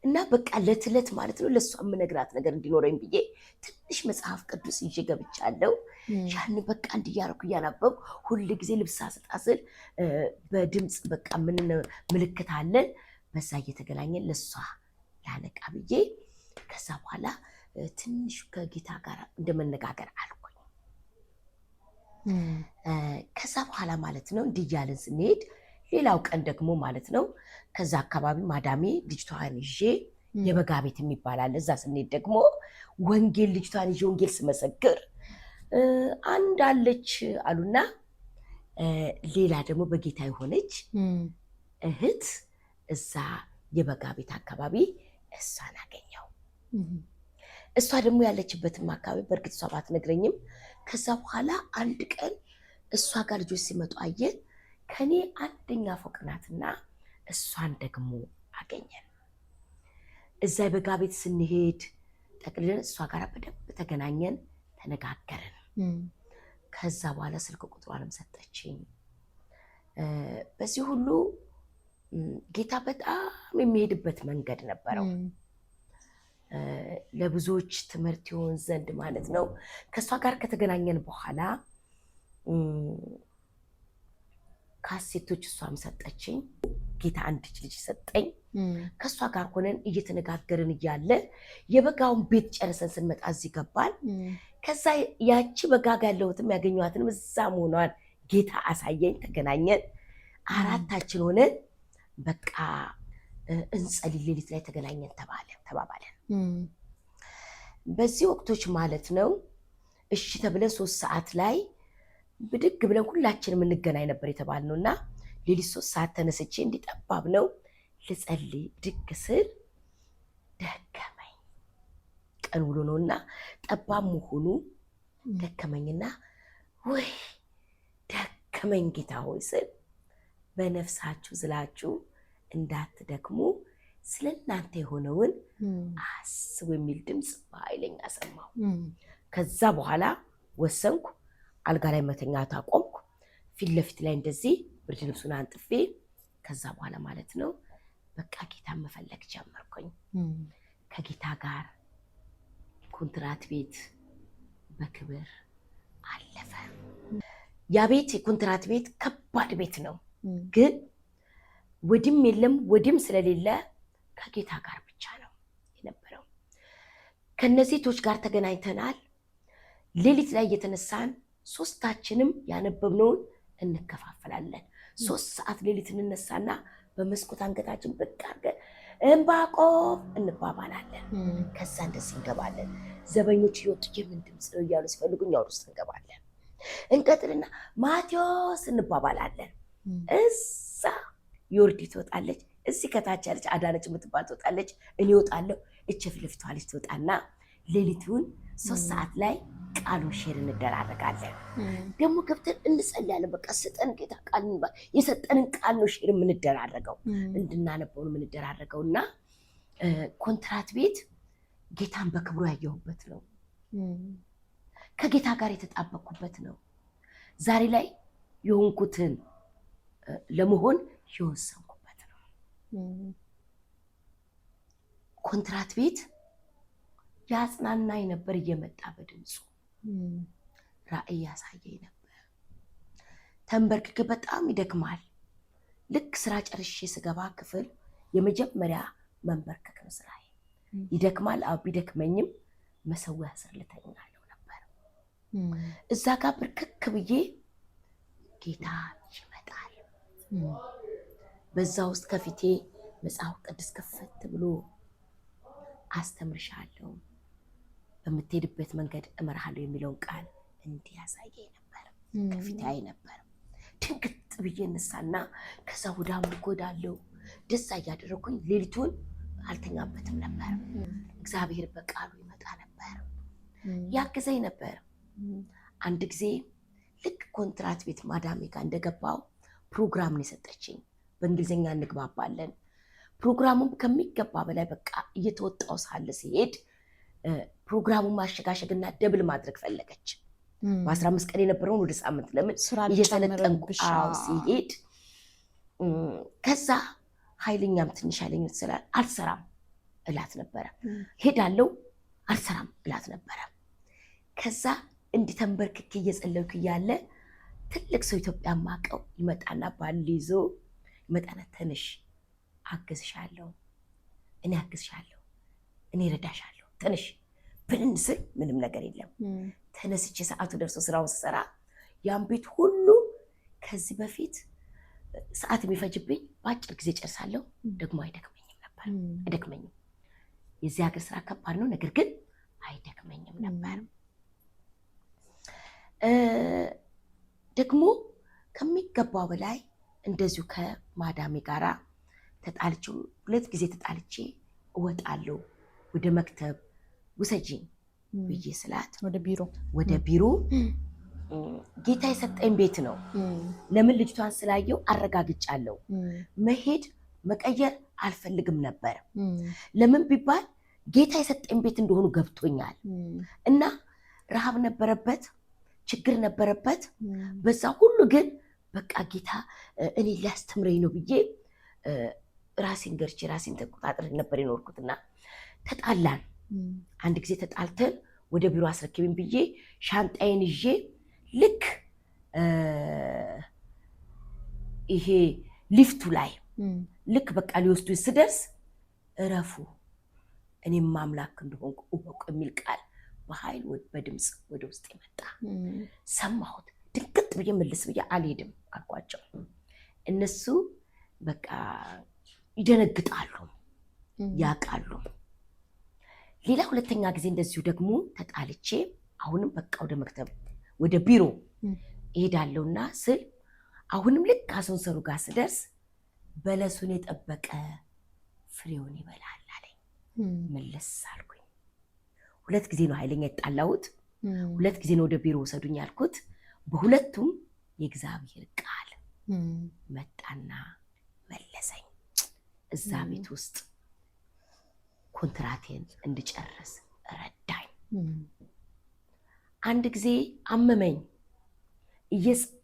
እና በቃ ዕለት ዕለት ማለት ነው ለእሷ የምነግራት ነገር እንዲኖረኝ ብዬ ትንሽ መጽሐፍ ቅዱስ ይዤ ገብቻለሁ። ያን በቃ እንዲያረኩ እያነበብኩ ሁል ጊዜ ልብስ አስጣስል በድምፅ በቃ ምን ምልክት አለን በዛ እየተገናኘን ለእሷ ላነቃ ብዬ ከዛ በኋላ ትንሽ ከጌታ ጋር እንደመነጋገር አልኩኝ። ከዛ በኋላ ማለት ነው እንዲህ እያልን ስንሄድ ሌላው ቀን ደግሞ ማለት ነው ከዛ አካባቢ ማዳሜ ልጅቷን ይዤ የበጋ ቤት የሚባል አለ። እዛ ስንሄድ ደግሞ ወንጌል ልጅቷን ይዤ ወንጌል ስመሰክር አንድ አለች አሉና ሌላ ደግሞ በጌታ የሆነች እህት እዛ የበጋ ቤት አካባቢ እሷን አገኘው። እሷ ደግሞ ያለችበትም አካባቢ በእርግጥ እሷ ባትነግረኝም ከዛ በኋላ አንድ ቀን እሷ ጋር ልጆች ሲመጡ አየን። ከኔ አንደኛ ፎቅ ናትና እሷን ደግሞ አገኘን። እዛ የበጋ ቤት ስንሄድ ጠቅልለን እሷ ጋር በደንብ ተገናኘን፣ ተነጋገርን። ከዛ በኋላ ስልክ ቁጥሯንም ሰጠችኝ። በዚህ ሁሉ ጌታ በጣም የሚሄድበት መንገድ ነበረው። ለብዙዎች ትምህርት ይሆን ዘንድ ማለት ነው። ከእሷ ጋር ከተገናኘን በኋላ ካሴቶች እሷም ሰጠችኝ። ጌታ አንድ ልጅ ሰጠኝ። ከእሷ ጋር ሆነን እየተነጋገርን እያለ የበጋውን ቤት ጨርሰን ስንመጣ እዚህ ገባን። ከዛ ያቺ በጋ ጋ ያለሁትም ያገኘኋትንም እዛ መሆኗን ጌታ አሳየኝ። ተገናኘን። አራታችን ሆነን በቃ እንጸልይ፣ ሌሊት ላይ ተገናኘን ተባባለን። በዚህ ወቅቶች ማለት ነው እሺ ተብለን 3 ሰዓት ላይ ብድግ ብለን ሁላችንም እንገናኝ ነበር የተባልነው። እና ሌሊት 3 ሰዓት ተነስቼ እንዲጠባብ ነው ልጸልይ ብድግ ስል ደከመኝ። ቀን ውሎ ነው እና ጠባብ መሆኑ ደከመኝና ወይ ደከመኝ ጌታ ሆይ ስል በነፍሳችሁ ዝላችሁ እንዳትደክሙ ስለ እናንተ የሆነውን አስቡ የሚል ድምፅ በኃይለኛ ሰማሁ። ከዛ በኋላ ወሰንኩ። አልጋ ላይ መተኛት አቆምኩ። ፊት ለፊት ላይ እንደዚህ ብርድ ልብሱን አንጥፌ ከዛ በኋላ ማለት ነው በቃ ጌታን መፈለግ ጀመርኩኝ። ከጌታ ጋር ኮንትራት ቤት በክብር አለፈ። ያ ቤት የኮንትራት ቤት ከባድ ቤት ነው፣ ግን ወዲም የለም ወዲም ስለሌለ ከጌታ ጋር ብቻ ነው የነበረው። ከነዚህ ሴቶች ጋር ተገናኝተናል። ሌሊት ላይ እየተነሳን ሶስታችንም ያነበብነውን እንከፋፈላለን። 3 ሰዓት ሌሊት እንነሳና በመስኮት አንገታችን ብቅ አድርገን ዕንባቆም እንባባላለን። ከዛ እንደዚህ እንገባለን። ዘበኞች እየወጡ የምን ድምፅ ነው እያሉ ሲፈልጉ እኛ ወደ ውስጥ እንገባለን። እንቀጥልና ማቴዎስ እንባባላለን። እዛ ዮርዲ ትወጣለች፣ እዚህ ከታች ያለች አዳነች የምትባል ትወጣለች፣ እኔ እወጣለሁ። እች ፊት ለፊቷ ልጅ ትወጣና ሌሊቱን 3 ሰዓት ላይ ቃሉን share እንደራረጋለን። ደግሞ ገብተን እንጸልያለን። በቃ ስጠን ጌታ ቃል፣ የሰጠንን ቃል ነው share የምንደራረገው፣ እንድናነበው ነው የምንደራረገው። እና ኮንትራት ቤት ጌታን በክብሩ ያየሁበት ነው። ከጌታ ጋር የተጣበቅኩበት ነው። ዛሬ ላይ የሆንኩትን ለመሆን የወሰንኩበት ነው። ኮንትራት ቤት ያጽናናኝ ነበር እየመጣ በድምፁ ራእይ ያሳየኝ ነበር። ተንበርክኬ በጣም ይደክማል። ልክ ስራ ጨርሼ ስገባ ክፍል የመጀመሪያ መንበርከክ ነው ስራዬ። ይደክማል። አዎ ቢደክመኝም መሰዊያ ስር ልተኛለሁ ነበር። እዛ ጋር ብርክክ ብዬ ጌታ ይመጣል። በዛ ውስጥ ከፊቴ መጽሐፍ ቅዱስ ክፍት ብሎ አስተምርሻለሁ፣ በምትሄድበት መንገድ እመርሃለሁ የሚለውን ቃል እንዲህ ያሳየኝ ነበር። ከፊቴ አይ ነበር። ድንግጥ ብዬ እነሳና ከዛ ወደ አምልኮ እሄዳለሁ። ደስ እያደረኩኝ ሌሊቱን አልተኛበትም ነበር። እግዚአብሔር በቃሉ ይመጣ ነበር፣ ያግዘኝ ነበር። አንድ ጊዜ ልክ ኮንትራት ቤት ማዳሜ ጋር እንደገባው ፕሮግራም ነው የሰጠችኝ። በእንግሊዝኛ እንግባባለን። ፕሮግራሙም ከሚገባ በላይ በቃ እየተወጣው ሳለ ሲሄድ ፕሮግራሙን ማሸጋሸግና double ማድረግ ፈለገች። በ15 ቀን የነበረውን ወደ ሳምንት ለምን ስራ እየሰለጠንኩ ልጨምርብሽ። አዎ ሲሄድ ከዛ ኃይለኛም ትንሽ ኃይለኛ ስላል አልሰራም እላት ነበረ። ሄዳለው አልሰራም እላት ነበረ። ከዛ እንዲህ ተንበርክኬ እየጸለይኩ እያለ ትልቅ ሰው ኢትዮጵያ ማቀው ይመጣና ባል ይዞ ይመጣና ተነሽ አግዝሻለሁ፣ እኔ አግዝሻለሁ፣ እኔ እረዳሻለሁ፣ ተነሽ ብንን ስል ምንም ነገር የለም። ተነስቼ ሰዓቱ ደርሶ ስራውን ስሰራ ያን ቤት ሁሉ ከዚህ በፊት ሰዓት የሚፈጅብኝ በአጭር ጊዜ ጨርሳለሁ። ደግሞ አይደክመኝም ነበር፣ አይደክመኝም። የዚህ ሀገር ስራ ከባድ ነው፣ ነገር ግን አይደክመኝም ነበር። ደግሞ ከሚገባው በላይ እንደዚሁ ከማዳሜ ጋራ ተጣልቼ ሁለት ጊዜ ተጣልቼ እወጣለሁ። ወደ مكتب ውሰጂኝ ብዬ ስላት ወደ ቢሮ ወደ ቢሮ ጌታ የሰጠኝ ቤት ነው። ለምን ልጅቷን ስላየው አረጋግጫለሁ። መሄድ መቀየር አልፈልግም ነበር። ለምን ቢባል ጌታ የሰጠኝ ቤት እንደሆኑ ገብቶኛል። እና ረሃብ ነበረበት፣ ችግር ነበረበት። በዛ ሁሉ ግን በቃ ጌታ እኔ ሊያስተምረኝ ነው ብዬ ራሴን ገርቼ ራሴን ተቆጣጥሬ ነበር የኖርኩትና ተጣላን። አንድ ጊዜ ተጣልተን ወደ ቢሮ አስረክቢኝ ብዬ ሻንጣዬን ይዤ ልክ ይሄ ሊፍቱ ላይ ልክ በቃ ሊወስዱኝ ስደርስ እረፉ እኔም አምላክ እንደሆንኩ እወቁ የሚል ቃል በኃይል በድምፅ ወደ ውስጥ የመጣ ሰማሁት። ድንግጥ ብዬ ምልስ ብዬ አልሄድም አልኳቸው። እነሱ በቃ ይደነግጣሉ፣ ያውቃሉ። ሌላ ሁለተኛ ጊዜ እንደዚሁ ደግሞ ተጣልቼ አሁንም በቃ ወደ مكتب ወደ ቢሮ እሄዳለሁና ስል አሁንም ልክ አሶንሰሩ ጋር ስደርስ በለሱን የጠበቀ ፍሬውን ይበላል አለኝ። መለስ አልኩኝ። 2 ጊዜ ነው ኃይለኛ የጣላሁት። 2 ጊዜ ነው ወደ ቢሮ ወሰዱኝ ያልኩት። በሁለቱም የእግዚአብሔር ቃል መጣና መለሰኝ። እዛ ቤት ውስጥ ኮንትራቴን እንድጨርስ ረዳኝ። አንድ ጊዜ አመመኝ።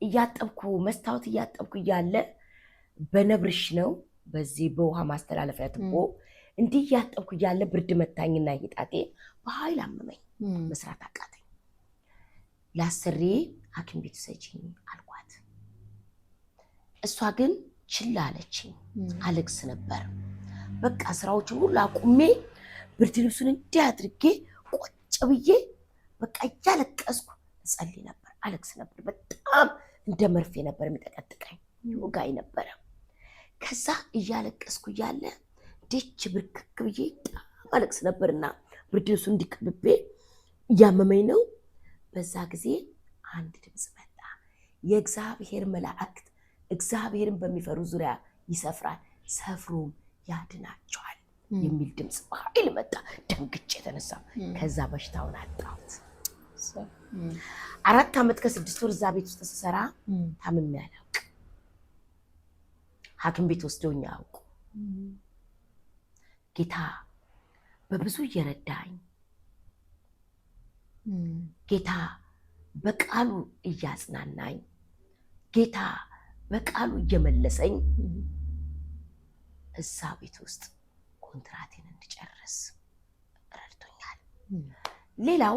እያጠብኩ መስታወት እያጠብኩ እያለ በነብርሽ ነው በዚህ በውሃ ማስተላለፊያ ትቦ እንዲህ እያጠብኩ እያለ ብርድ መታኝና ጣቴ በኃይል አመመኝ። መስራት አቃተኝ። ላሰሬ ሐኪም ቤት ውሰጂኝ አልኳት። እሷ ግን ችላ አለችኝ። አለቅስ ነበር። በቃ ስራዎችን ሁሉ አቁሜ ብርድ ልብሱን እንዲህ አድርጌ ቁጭ ብዬ በቃ እያለቀስኩ እጸልይ ነበር፣ አለቅስ ነበር። በጣም እንደ መርፌ ነበር የሚጠቀጥቀኝ፣ ይወጋኝ ነበረ። ከዛ እያለቀስኩ እያለ ደች ብርክክ ብዬ በጣም አለቅስ ነበርና ብርድ ልብሱን እንዲከብቤ እያመመኝ ነው። በዛ ጊዜ አንድ ድምፅ መጣ። የእግዚአብሔር መላእክት እግዚአብሔርን በሚፈሩ ዙሪያ ይሰፍራል፣ ሰፍሮም ያድናቸዋል የሚል ድምፅ በኃይል መጣ። ደንግጬ የተነሳ ከዛ በሽታውን አጣሁት። 4 ዓመት ከ6 ወር እዛ ቤት ውስጥ ስሰራ ታምሜ አላውቅም። ሐኪም ቤት ወስደውኝ አያውቁም። ጌታ በብዙ እየረዳኝ፣ ጌታ በቃሉ እያጽናናኝ፣ ጌታ በቃሉ እየመለሰኝ እዛ ቤት ውስጥ ኮንትራቴን እንድጨርስ ረድቶኛል። ሌላው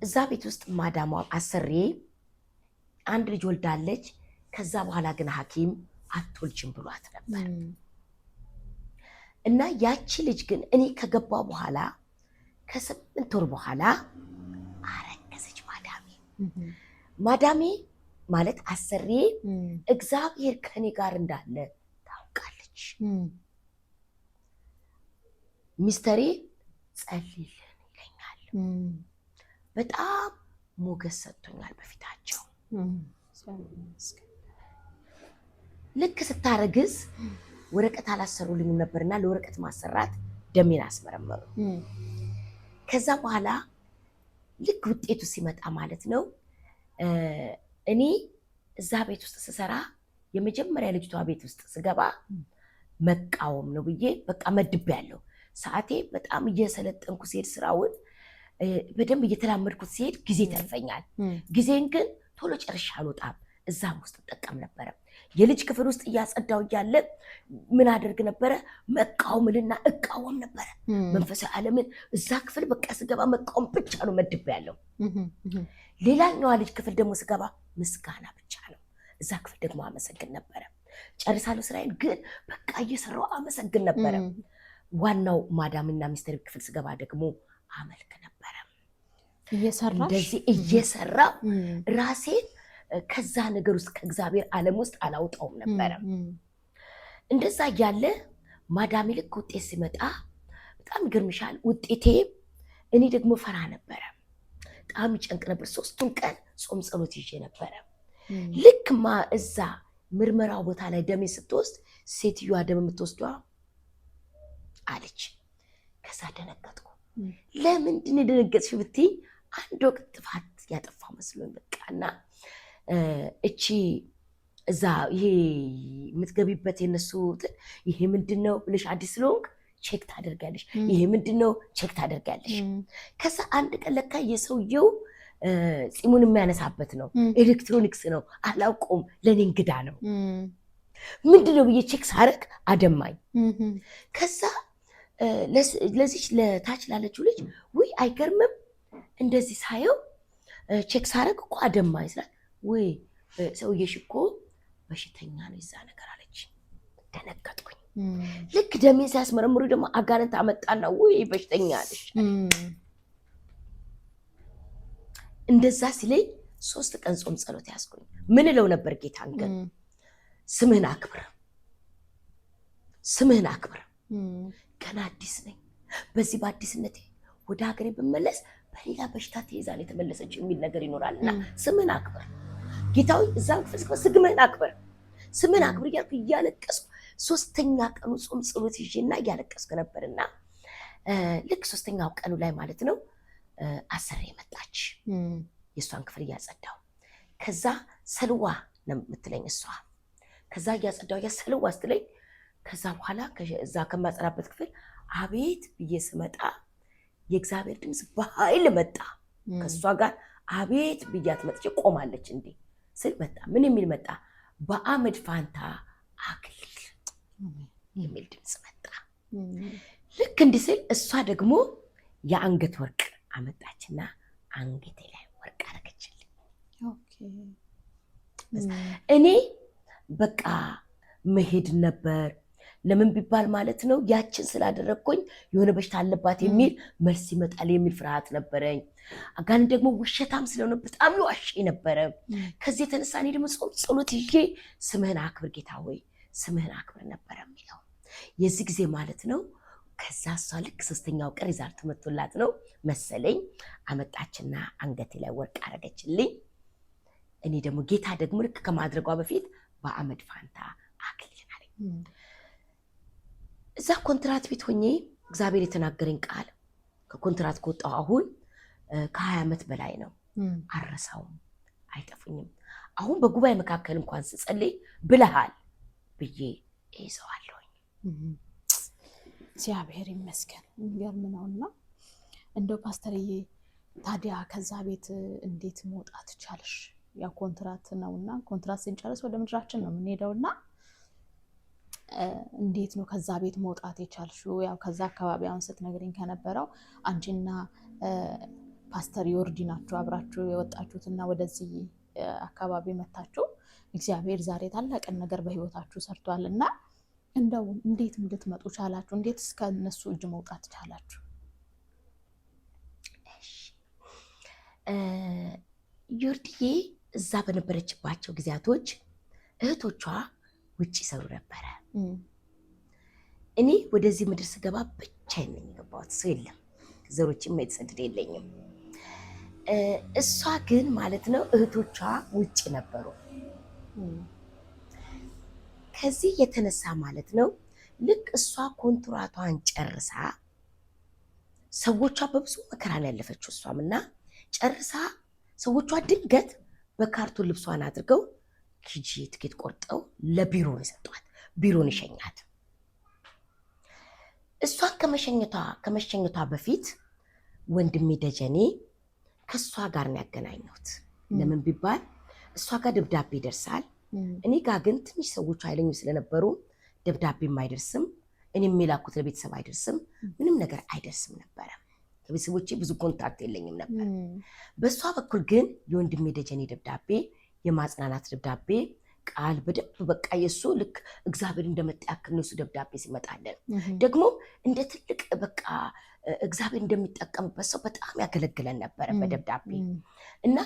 እዛ ቤት ውስጥ ማዳሟ አሰሬ አንድ ልጅ ወልዳለች። ከዛ በኋላ ግን ሐኪም አትወልጅም ብሏት ነበር። እና ያቺ ልጅ ግን እኔ ከገባ በኋላ ከ8 ወር በኋላ አረገዘች። ማዳሜ ማዳሜ ማለት አሰሬ እግዚአብሔር ከኔ ጋር እንዳለ ታውቃለች። ሚስተሬ ጸልይልን ይለኛል። በጣም ሞገስ ሰጥቶኛል በፊታቸው። ልክ ስታረግዝ ወረቀት አላሰሩልኝም ነበርና ለወረቀት ማሰራት ደሜን አስመረመሩ። ከዛ በኋላ ልክ ውጤቱ ሲመጣ ማለት ነው እኔ እዛ ቤት ውስጥ ስሰራ የመጀመሪያ ልጅቷ ቤት ውስጥ ስገባ መቃወም ነው ብዬ በቃ መድቤያለሁ። ሰዓቴ በጣም እየሰለጠንኩ ሲሄድ ስራውን በደንብ እየተላመድኩት ሲሄድ ጊዜ ተርፈኛል። ጊዜን ግን ቶሎ ጨርሼ አልወጣም። እዛም ውስጥ እጠቀም ነበረ። የልጅ ክፍል ውስጥ እያጸዳው እያለ ምን አደርግ ነበረ? መቃወምልና እቃወም ነበረ። መንፈሳዊ ዓለምን እዛ ክፍል በቃ ስገባ መቃወም ብቻ ነው መድቤያለሁ። ሌላኛዋ ልጅ ክፍል ደግሞ ስገባ ምስጋና ብቻ ነው። እዛ ክፍል ደግሞ አመሰግን ነበረ። ጨርሳለሁ ስራዬን ግን በቃ እየሰራሁ አመሰግን ነበረ። ዋናው ማዳምና ሚስተር ክፍል ስገባ ደግሞ አመልክ ነበረ። እየሰራሽ እንደዚህ እየሰራሁ ራሴን ከዛ ነገር ውስጥ ከእግዚአብሔር ዓለም ውስጥ አላውጣውም ነበረ። እንደዛ እያለ ማዳሜ ልክ ውጤት ሲመጣ በጣም ይገርምሻል፣ ውጤቴ እኔ ደግሞ ፈራ ነበረ። በጣም ይጨንቅ ነበር። 3ቱን ቀን ጾም ጸሎት ይዤ ነበረ። ልክማ እዛ ምርመራው ቦታ ላይ ደሜ ስትወስድ ሴትዮዋ ደም የምትወስዷ አለች። ከዛ ደነገጥኩ። ለምንድን ነው የደነገጥሽው ብትይ አንድ ወቅት ጥፋት ያጠፋው መስሎኝ በቃና እቺ እዛ ይሄ የምትገቢበት የነሱ ይሄ ምንድነው ብለሽ አዲስ ስለሆንክ check ታደርጋለሽ። ይሄ ምንድነው check ታደርጋለሽ። ከዛ አንድ ቀን ለካ የሰውየው ጺሙን የሚያነሳበት ነው፣ ኤሌክትሮኒክስ ነው፣ አላውቀውም፣ ለኔ እንግዳ ነው። ምንድነው ብዬ check ሳረግ አደማኝ። ከዛ ለዚች ለታች ላለችው ልጅ ውይ አይገርምም እንደዚህ ሳየው check ሳረግ እኮ አደማኝ ስላት ወይ ሰውዬሽ እኮ በሽተኛ ነው የዛ ነገር አለች። ደነገጥኩኝ። ልክ ደሜን ሲያስመረምሩ ደግሞ አጋንንት አመጣና ወይ በሽተኛ አለሽ። እንደዛ ሲለኝ 3 ቀን ጾም ጸሎት ያዝኩኝ። ምን እለው ነበር ጌታን ግን ስምህን አክብር፣ ስምህን አክብር። ገና አዲስ ነኝ። በዚህ በአዲስነቴ ወደ ሀገሬ ብመለስ በሌላ በሽታ ተይዛ ነው የተመለሰችው የሚል ነገር ይኖራል። እና ስምህን አክብር ጌታዊ፣ እዛን ክፍል ስግባ ስምህን አክብር፣ ስምህን አክብር እያልኩ እያለቀስኩ ሶስተኛ ቀኑ ጾም ጸሎት ይዤና እያለቀስኩ ነበርና ልክ ሶስተኛው ቀኑ ላይ ማለት ነው አሰሬ መጣች። የእሷን ክፍል እያጸዳው ከዛ ሰልዋ ነው የምትለኝ እሷ። ከዛ እያጸዳው እያ ሰልዋ ስትለኝ ከዛ በኋላ እዛ ከማጸዳበት ክፍል አቤት ብዬ ስመጣ የእግዚአብሔር ድምፅ በኃይል መጣ። ከእሷ ጋር አቤት ብያት መጥቼ ቆማለች። እንዴ ስል መጣ። ምን የሚል መጣ? በአመድ ፋንታ አክሊል የሚል ድምፅ መጣ። ልክ እንዲህ ስል እሷ ደግሞ የአንገት ወርቅ አመጣችና አንገቴ ላይ ወርቅ አደረገችልኝ። እኔ በቃ መሄድ ነበር። ለምን ቢባል ማለት ነው ያችን ስላደረግኩኝ የሆነ በሽታ አለባት የሚል መልስ ይመጣል የሚል ፍርሃት ነበረኝ። አጋንንት ደግሞ ውሸታም ስለሆነ በጣም ይዋሸኝ ነበረ። ከዚህ የተነሳ እኔ ደግሞ ጾም ጸሎት ይዤ ስምህን አክብር ጌታ ሆይ ስምህን አክብር ነበረ የሚለው የዚህ ጊዜ ማለት ነው። ከዛ እሷ ልክ ሶስተኛው ቀን result መጥቶላት ነው መሰለኝ አመጣችና አንገቴ ላይ ወርቅ አደረገችልኝ። እኔ ደግሞ ጌታ ደግሞ ልክ ከማድረጓ በፊት በአመድ ፋንታ አክሊል አለኝ። እዛ ኮንትራት ቤት ሆኜ እግዚአብሔር የተናገረኝ ቃል ከኮንትራት ከወጣሁ አሁን ከ20 ዓመት በላይ ነው። አልረሳውም፣ አይጠፉኝም። አሁን በጉባኤ መካከል እንኳን ስጸልይ ብለሃል ብዬ እይዘዋለሁኝ። እግዚአብሔር ይመስገን። የሚገርም ነውና እንደው ፓስተርዬ ታዲያ ከዛ ቤት እንዴት መውጣት ቻልሽ? ያው ኮንትራት ነውና ኮንትራት ስንጨርስ ወደ ምድራችን ነው የምንሄደውና እንዴት ነው ከዛ ቤት መውጣት የቻልሽው? ያው ከዛ አካባቢ አሁን ስትነግሪኝ ከነበረው አንቺና ፓስተር ዮርዲ ናችሁ አብራችሁ የወጣችሁትና ወደዚህ አካባቢ መታችሁ። እግዚአብሔር ዛሬ ታላቅን ነገር በህይወታችሁ ሰርቷል እና እንደው እንዴት እንድትመጡ ቻላችሁ? እንዴት እስከ እነሱ እጅ መውጣት ቻላችሁ? ዮርዲዬ እዛ በነበረችባቸው ጊዜያቶች እህቶቿ ውጭ ይሰሩ ነበረ። እኔ ወደዚህ ምድር ስገባ ብቻዬን ነኝ የገባሁት፣ ሰው የለም፣ ዘሮችም የተሰደደ የለኝም። እሷ ግን ማለት ነው እህቶቿ ውጭ ነበሩ። ከዚህ የተነሳ ማለት ነው ልክ እሷ ኮንትራቷን ጨርሳ ሰዎቿ በብዙ መከራ ነው ያለፈችው። እሷም እና ጨርሳ ሰዎቿ ድንገት በካርቶን ልብሷን አድርገው ኪጂ ትኬት ቆርጠው ለቢሮ ነው የሰጧት። ቢሮን ይሸኛት። እሷን ከመሸኘቷ በፊት ወንድሜ ደጀኔ ከእሷ ጋር ነው ያገናኘሁት። ለምን ቢባል እሷ ጋር ደብዳቤ ይደርሳል፣ እኔ ጋር ግን ትንሽ ሰዎቹ ኃይለኞች ስለነበሩ ደብዳቤም አይደርስም፣ እኔም የላኩት ለቤተሰብ አይደርስም፣ ምንም ነገር አይደርስም ነበረ። ከቤተሰቦቼ ብዙ contact የለኝም ነበር። በእሷ በኩል ግን የወንድሜ ደጀኔ ደብዳቤ፣ የማጽናናት ደብዳቤ ቃል በደንብ በቃ የእሱ ልክ እግዚአብሔር እንደመጣ ያክል ነው የእሱ ደብዳቤ ሲመጣለን። ደግሞ እንደ ትልቅ በቃ እግዚአብሔር እንደሚጠቀምበት ሰው በጣም ያገለግለን ነበረ በደብዳቤ እና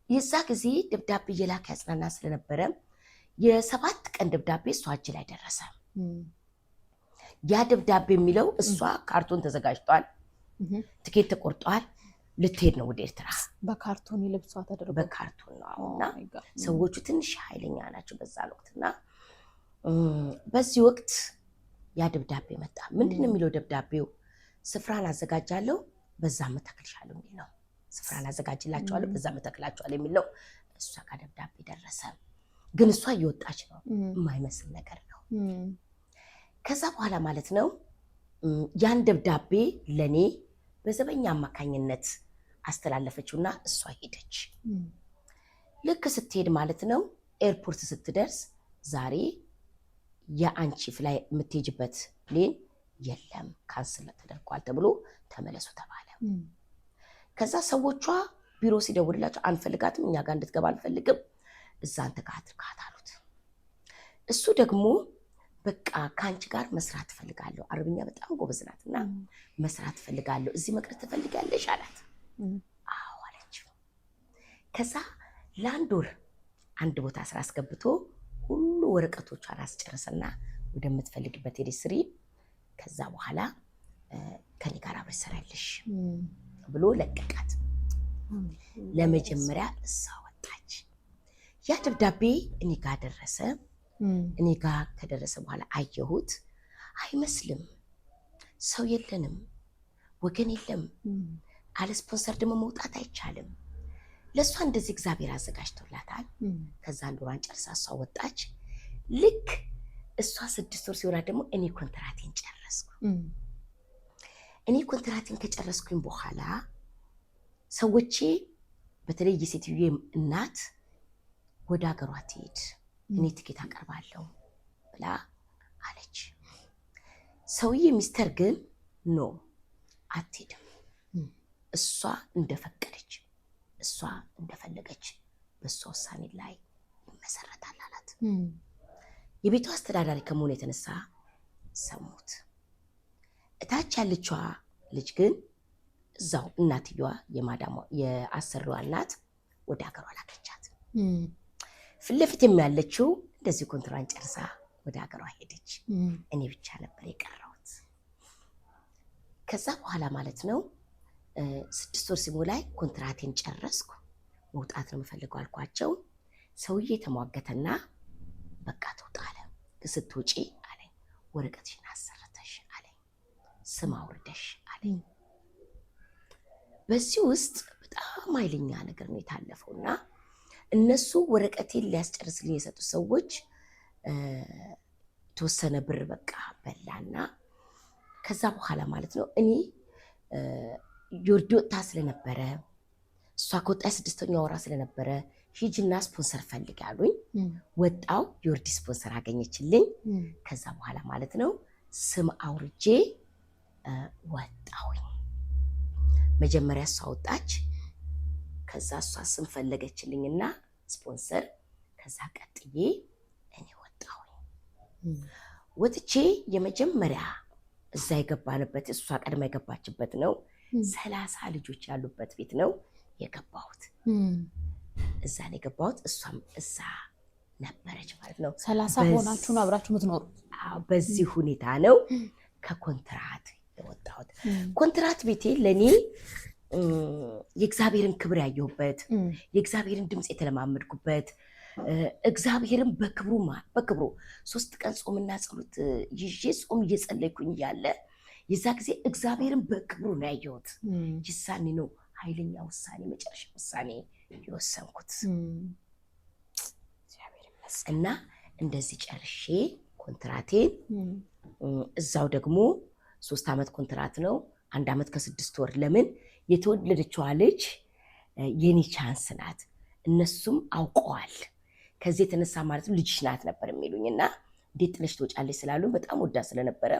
የዛ ጊዜ ደብዳቤ እየላከ ያጽናና ስለነበረ የ7 ቀን ደብዳቤ እሷ እጅ ላይ ደረሰ። ያ ደብዳቤ የሚለው እሷ ካርቶን ተዘጋጅቷል፣ ትኬት ተቆርጧል፣ ልትሄድ ነው ወደ ኤርትራ። በካርቶን ልብሷ ተደርጎ በካርቶን ነው። እና ሰዎቹ ትንሽ ኃይለኛ ናቸው በዛ ወቅትና በዚህ ወቅት ያ ደብዳቤ መጣ። ምንድን ነው የሚለው ደብዳቤው? ስፍራን አዘጋጃለሁ በዛ እተክልሻለሁ የሚል ነው። ስፍራን አዘጋጅላቸዋለሁ በዛ እተክላቸዋለሁ የሚል ነው። እሷ ጋር ደብዳቤ ደረሰ። ግን እሷ እየወጣች ነው፣ የማይመስል ነገር ነው። ከዛ በኋላ ማለት ነው ያን ደብዳቤ ለኔ በዘበኛ አማካኝነት አስተላለፈችውና እሷ ሄደች። ልክ ስትሄድ ማለት ነው ኤርፖርት ስትደርስ ዛሬ የአንቺ fly የምትሄጅበት plane የለም cancel ተደርጓል ተብሎ ተመለሱ ተባለ። ከዛ ሰዎቿ ቢሮ ሲደውልላቸው አንፈልጋትም፣ እኛ ጋር እንድትገባ አንፈልግም፣ እዛ አንተ ጋር አድርጋት አሉት። እሱ ደግሞ በቃ ከአንቺ ጋር መስራት እፈልጋለሁ፣ አረብኛ በጣም ጎበዝ ናትና መስራት እፈልጋለሁ፣ እዚህ መቅረት ትፈልጊያለሽ አላት። አዎ አለችው። ከዛ ለአንድ ወር አንድ ቦታ ስራ አስገብቶ ሁሉ ወረቀቶቿን አስጨረሰና ወደምትፈልግበት ሄደሽ ስሪ፣ ከዛ በኋላ ከኔ ጋር አብረሽ ትሰሪያለሽ ብሎ ለቀቃት። ለመጀመሪያ እሷ ወጣች። ያ ደብዳቤ እኔ ጋር ደረሰ። እኔ ጋር ከደረሰ በኋላ አየሁት። አይመስልም፣ ሰው የለንም፣ ወገን የለም። አለ ስፖንሰር ደግሞ መውጣት አይቻልም። ለእሷ እንደዚህ እግዚአብሔር አዘጋጅቶላታል። ከዛ አንድ ወሯን ጨርሳ እሷ ወጣች። ልክ እሷ 6 ወር ሲሆናት ደግሞ እኔ ኮንትራቴን ጨረስኩ። እኔ ኮንትራቴን ከጨረስኩኝ በኋላ ሰዎቼ በተለይ የሴትዮ እናት ወደ ሀገሯ ትሄድ፣ እኔ ትኬት አቀርባለሁ ብላ አለች። ሰውዬ ሚስተር ግን no፣ አትሄድም፣ እሷ እንደፈቀደች፣ እሷ እንደፈለገች፣ በእሷ ውሳኔ ላይ ይመሰረታል አላት። የቤቱ አስተዳዳሪ ከመሆኑ የተነሳ ሰሙት። እታች ያለችዋ ልጅ ግን እዛው እናትየዋ የማዳሟ የአሰሪዋ እናት ወደ ሀገሯ ላከቻት። ፊት ለፊት ያለችው እንደዚህ ኮንትራን ጨርሳ ወደ ሀገሯ ሄደች። እኔ ብቻ ነበር የቀረሁት። ከዛ በኋላ ማለት ነው 6 ወር ሲሞላኝ ኮንትራቴን ጨረስኩ። መውጣት ነው የምፈልገው አልኳቸው። ሰውዬ ተሟገተና በቃ ትውጣ አለ። ስትውጪ አለኝ ወረቀትሽን አሰርተሽ አለኝ፣ ስም አውርደሽ አለኝ። በዚህ ውስጥ በጣም ኃይለኛ ነገር ነው የታለፈው እና እነሱ ወረቀቴን ሊያስጨርስልኝ የሰጡት ሰዎች የተወሰነ ብር በቃ በላና ከዛ በኋላ ማለት ነው እኔ ዮርዲ ወጥታ ስለነበረ፣ እሷ ከወጣች ስድስተኛ ወራ ስለነበረ ሂጅና ስፖንሰር ፈልግ አሉኝ። ወጣው፣ ዮርዲ ስፖንሰር አገኘችልኝ። ከዛ በኋላ ማለት ነው ስም አውርጄ ወጣሁኝ። መጀመሪያ እሷ ወጣች። ከዛ እሷ ስም ፈለገችልኝና ስፖንሰር፣ ከዛ ቀጥዬ እኔ ወጣሁኝ። ወጥቼ የመጀመሪያ እዛ የገባንበት እሷ ቀድማ የገባችበት ነው። 30 ልጆች ያሉበት ቤት ነው የገባሁት። እዛ ነው የገባሁት። እሷም እዛ ነበረች ማለት ነው። 30 ሆናችሁ ነው አብራችሁ የምትኖሩት? አዎ፣ በዚህ ሁኔታ ነው ከኮንትራት የወጣሁት። ኮንትራት ቤቴ ለእኔ የእግዚአብሔርን ክብር ያየሁበት፣ የእግዚአብሔርን ድምፅ የተለማመድኩበት፣ እግዚአብሔርን በክብሩ 3 ቀን ጾምና ጸሎት ይዤ ጾም እየጸለይኩኝ እያለ የዛ ጊዜ እግዚአብሔርን በክብሩ ነው ያየሁት። የዛኔ ነው ኃይለኛ ውሳኔ፣ መጨረሻ ውሳኔ የወሰንኩት። እግዚአብሔር ይመስገን። እና እንደዚህ ጨርሼ ኮንትራቴን እዛው ደግሞ 3 ዓመት ኮንትራት ነው። 1 ዓመት ከ6 ወር። ለምን የተወለደችዋ ልጅ የኔ chance ናት። እነሱም አውቀዋል። ከዚህ የተነሳ ማለት ነው ልጅሽ ናት ነበር የሚሉኝ እና እንዴት ጥለሽ ትወጫለሽ ስላሉ በጣም ወዳ ስለነበረ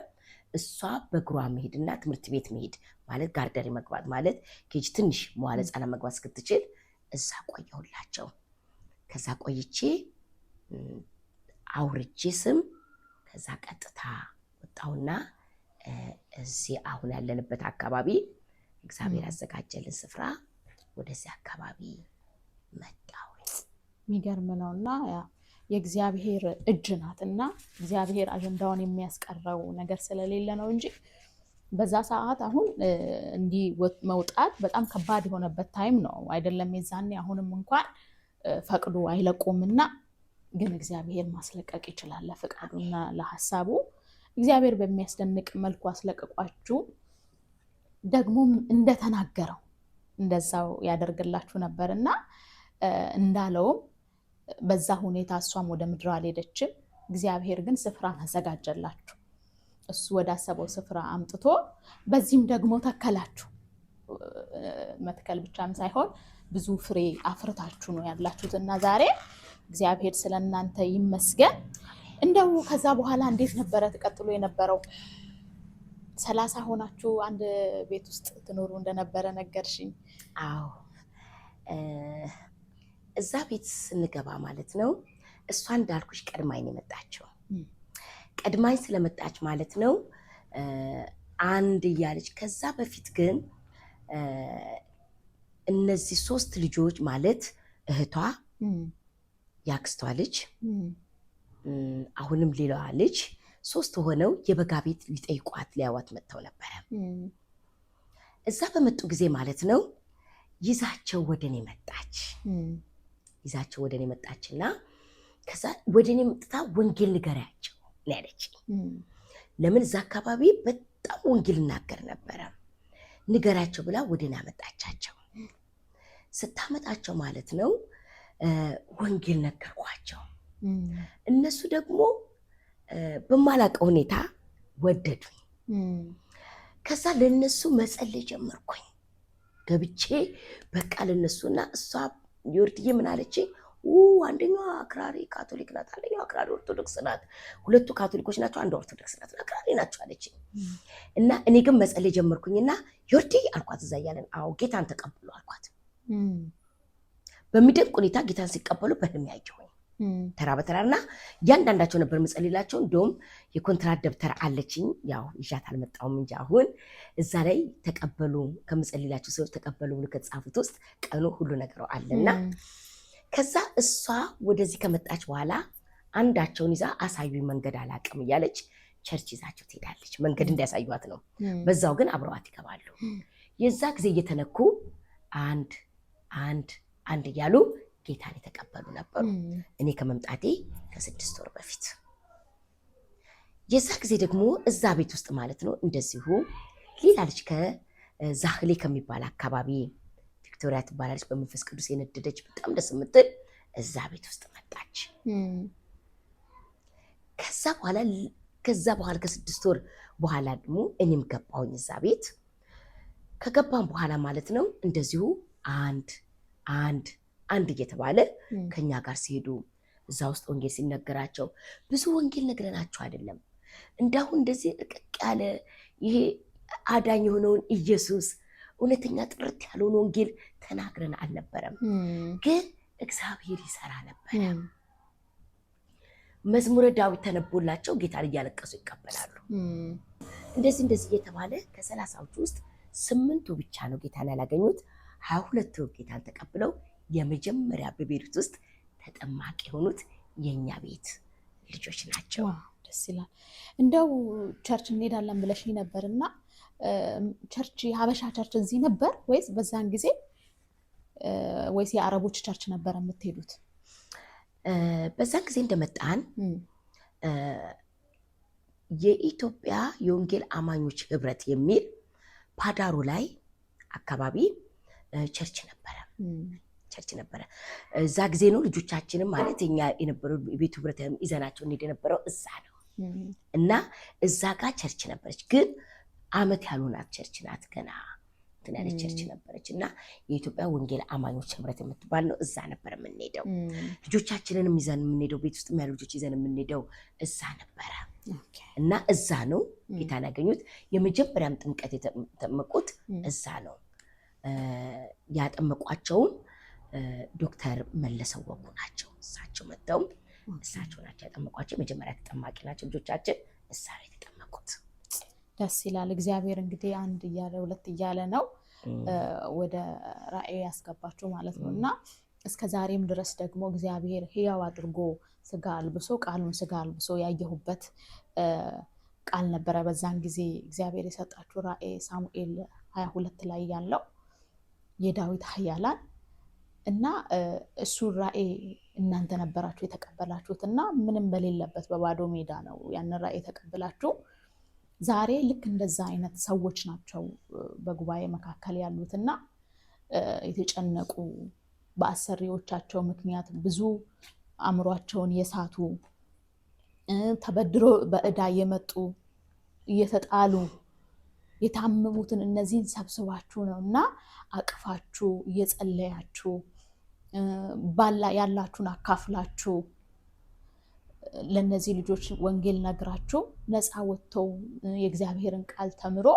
እሷ በእግሯ መሄድና ትምህርት ቤት መሄድ ማለት Garderi መግባት ማለት KG ትንሽ መዋለ ሕፃናት መግባት እስክትችል እዛ ቆየሁላቸው። ከዛ ቆይቼ አውርጄ ስም ከዛ ቀጥታ ወጣሁና እዚህ አሁን ያለንበት አካባቢ እግዚአብሔር ያዘጋጀልን ስፍራ ወደዚህ አካባቢ መጣሁ። የሚገርም ነው እና ያ የእግዚአብሔር እጅ ናት እና እግዚአብሔር አጀንዳውን የሚያስቀረው ነገር ስለሌለ ነው እንጂ በዛ ሰዓት አሁን እንዲህ መውጣት በጣም ከባድ የሆነበት time ነው አይደለም? የዛኔ አሁንም እንኳን ፈቅዶ አይለቁም እና ግን እግዚአብሔር ማስለቀቅ ይችላል። ለፍቃዱና ለሀሳቡ እግዚአብሔር በሚያስደንቅ መልኩ አስለቅቋችሁ ደግሞም እንደተናገረው እንደዛው ያደርግላችሁ ነበር እና እንዳለውም በዛ ሁኔታ እሷም ወደ ምድሯ አልሄደችም። እግዚአብሔር ግን ስፍራን አዘጋጀላችሁ። እሱ ወዳሰበው ስፍራ አምጥቶ በዚህም ደግሞ ተከላችሁ። መትከል ብቻም ሳይሆን ብዙ ፍሬ አፍርታችሁ ነው ያላችሁት እና ዛሬ እግዚአብሔር ስለ እናንተ ይመስገን። እንደው ከዛ በኋላ እንዴት ነበረ ተቀጥሎ የነበረው? 30 ሆናችሁ አንድ ቤት ውስጥ ትኖሩ እንደነበረ ነገርሽኝ። አዎ፣ እዛ ቤት ስንገባ ማለት ነው እሷ እንዳልኩሽ ቀድማኝ ነው የመጣችው። ቀድማኝ ስለመጣች ማለት ነው አንድ እያለች ከዛ በፊት ግን እነዚህ ሶስት ልጆች ማለት እህቷ፣ ያክስቷ ልጅ፣ አሁንም ሌላዋ ልጅ ሶስት ሆነው የበጋ ቤት ሊጠይቋት ሊያዋት መጥተው ነበረ። እዛ በመጡ ጊዜ ማለት ነው ይዛቸው ወደ እኔ መጣች። ይዛቸው ወደ እኔ መጣችና ከዛ ወደ እኔ መጥታ ወንጌል ንገሪያቸው ነው ያለችኝ። ለምን እዛ አካባቢ በጣም ወንጌል እናገር ነበረ። ንገሪያቸው ብላ ወደ እኔ አመጣቻቸው። ስታመጣቸው ማለት ነው ወንጌል ነገርኳቸው። እነሱ ደግሞ በማላውቀው ሁኔታ ወደዱኝ። ከዛ ለነሱ መጸለይ ጀመርኩኝ። ገብቼ በቃ ለነሱና እሷ ዮርድዬ ምን አለችኝ? አንደኛዋ አክራሪ ካቶሊክ ናት፣ አንደኛዋ አክራሪ ኦርቶዶክስ ናት። ሁለቱ ካቶሊኮች ናቸው፣ አንዷ ኦርቶዶክስ ናት። አክራሪ ናቸው አለችኝ። እና እኔ ግን መጸለይ ጀመርኩኝና ዮርዲ አልኳት፣ እዛ እያለን አዎ ጌታን ተቀብሉ አልኳት። በሚደንቅ ሁኔታ ጌታን ሲቀበሉ በህልም ያየሁኝ ተራ በተራና እያንዳንዳቸው ነበር ምጸልላቸው። እንደውም የኮንትራት ደብተር አለችኝ፣ ያው ይዣት አልመጣሁም እንጂ አሁን እዛ ላይ ተቀበሉ ከምጸልላቸው ሰዎች ተቀበሉ ብሎ ከተጻፉት ውስጥ ቀኑ ሁሉ ነገረው አለና ከዛ እሷ ወደዚህ ከመጣች በኋላ አንዳቸውን ይዛ አሳዩኝ መንገድ አላቅም እያለች church ይዛቸው ትሄዳለች። መንገድ እንዲያሳዩት ነው። በዛው ግን አብረዋት ይገባሉ። የዛ ጊዜ እየተነኩ አንድ አንድ አንድ እያሉ ጌታን የተቀበሉ ነበሩ። እኔ ከመምጣቴ ከ6 ወር በፊት። የዛ ጊዜ ደግሞ እዛ ቤት ውስጥ ማለት ነው እንደዚሁ ሌላ ልጅ ከዛህሌ ከሚባል አካባቢ ቪክቶሪያ ትባላለች። በመንፈስ ቅዱስ የነደደች በጣም ደስ የምትል እዛ ቤት ውስጥ መጣች። ከዛ በኋላ ከ6 ወር በኋላ ደግሞ እኔም ገባሁኝ እዛ ቤት። ከገባም በኋላ ማለት ነው እንደዚሁ አንድ አንድ አንድ እየተባለ ከኛ ጋር ሲሄዱ እዛ ውስጥ ወንጌል ሲነገራቸው ብዙ ወንጌል ነግረናቸው አይደለም፣ እንዳሁን እንደዚህ እቅቅ ያለ ይሄ አዳኝ የሆነውን ኢየሱስ እውነተኛ ጥርት ያለውን ወንጌል ተናግረን አልነበረም። ግን እግዚአብሔር ይሰራ ነበረ። መዝሙረ ዳዊት ተነቦላቸው ጌታን እያለቀሱ ይቀበላሉ። እንደዚህ እንደዚህ እየተባለ ከ30ዎቹ ውስጥ ስምንቱ ብቻ ነው ጌታን ያላገኙት። 22ቱ ጌታን ተቀብለው የመጀመሪያ በቤሩት ውስጥ ተጠማቂ የሆኑት የእኛ ቤት ልጆች ናቸው። ደስ ይላል። እንደው church እንሄዳለን ብለሽ ነበር እና church የሀበሻ church እዚህ ነበር ወይስ በዛን ጊዜ ወይስ የአረቦች church ነበር የምትሄዱት? በዛን ጊዜ እንደመጣን የኢትዮጵያ የወንጌል አማኞች ህብረት የሚል ፓዳሮ ላይ አካባቢ church ነበረ። እዛ ጊዜ ነው ልጆቻችንም ማለት እኛ የነበረው የቤቱ ህብረት ይዘናቸው እንሄድ የነበረው እዛ ነው እና እዛ ጋር church ነበረች፣ ግን አመት ያልሆናት church ናት፣ ገና እንትን ያለች church ነበረች እና የኢትዮጵያ ወንጌል አማኞች ህብረት የምትባል ነው። እዛ ነበር የምንሄደው። ልጆቻችንንም ይዘን የምንሄደው፣ ቤት ውስጥ ያሉ ልጆች ይዘን የምንሄደው እዛ ነበረ እና እዛ ነው ጌታን ያገኙት። የመጀመሪያም ጥምቀት የተጠመቁት እዛ ነው። ያጠመቋቸውም ዶክተር መለሰ ወጉ ናቸው። እሳቸው መጥተው እሳቸው ናቸው ያጠመቋቸው። የመጀመሪያ ተጠማቂ ናቸው ልጆቻችን እዛ ነው የተጠመቁት። ደስ ይላል። እግዚአብሔር እንግዲህ አንድ እያለ ሁለት እያለ ነው ወደ ራእይ ያስገባችሁ ማለት ነው እና እስከ ዛሬም ድረስ ደግሞ እግዚአብሔር ሕያው አድርጎ ስጋ አልብሶ ቃሉን ስጋ አልብሶ ያየሁበት ቃል ነበረ። በዛን ጊዜ እግዚአብሔር የሰጣችሁ ራእይ ሳሙኤል 22 ላይ ያለው የዳዊት ኃያላን እና እሱ ራእይ እናንተ ነበራችሁ የተቀበላችሁት እና ምንም በሌለበት በባዶ ሜዳ ነው ያንን ራእይ የተቀበላችሁ። ዛሬ ልክ እንደዛ አይነት ሰዎች ናቸው በጉባኤ መካከል ያሉት እና የተጨነቁ፣ በአሰሪዎቻቸው ምክንያት ብዙ አእምሯቸውን የሳቱ፣ ተበድሮ በእዳ የመጡ፣ እየተጣሉ የታመሙትን እነዚህን ሰብስባችሁ ነው እና አቅፋችሁ እየጸለያችሁ ባላ ያላችሁን አካፍላችሁ ለእነዚህ ልጆች ወንጌል ነግራችሁ ነፃ ወጥተው የእግዚአብሔርን ቃል ተምሮ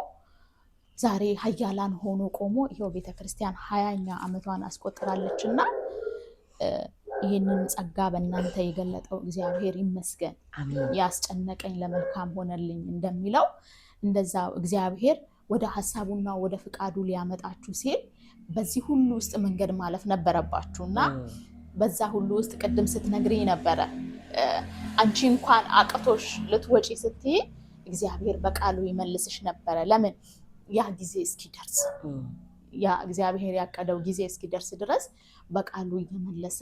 ዛሬ ኃያላን ሆኖ ቆሞ ይኸው ቤተክርስቲያን 20ኛ ዓመቷን አስቆጥራለች እና ይህንን ጸጋ በእናንተ የገለጠው እግዚአብሔር ይመስገን። ያስጨነቀኝ ለመልካም ሆነልኝ እንደሚለው እንደዛ እግዚአብሔር ወደ ሀሳቡና ወደ ፍቃዱ ሊያመጣችሁ ሲል በዚህ ሁሉ ውስጥ መንገድ ማለፍ ነበረባችሁ እና በዛ ሁሉ ውስጥ ቅድም ስትነግሪኝ ነበረ፣ አንቺ እንኳን አቅቶሽ ልትወጪ ስትይ እግዚአብሔር በቃሉ ይመልስሽ ነበረ። ለምን? ያ ጊዜ እስኪደርስ፣ ያ እግዚአብሔር ያቀደው ጊዜ እስኪደርስ ድረስ በቃሉ እየመለሰ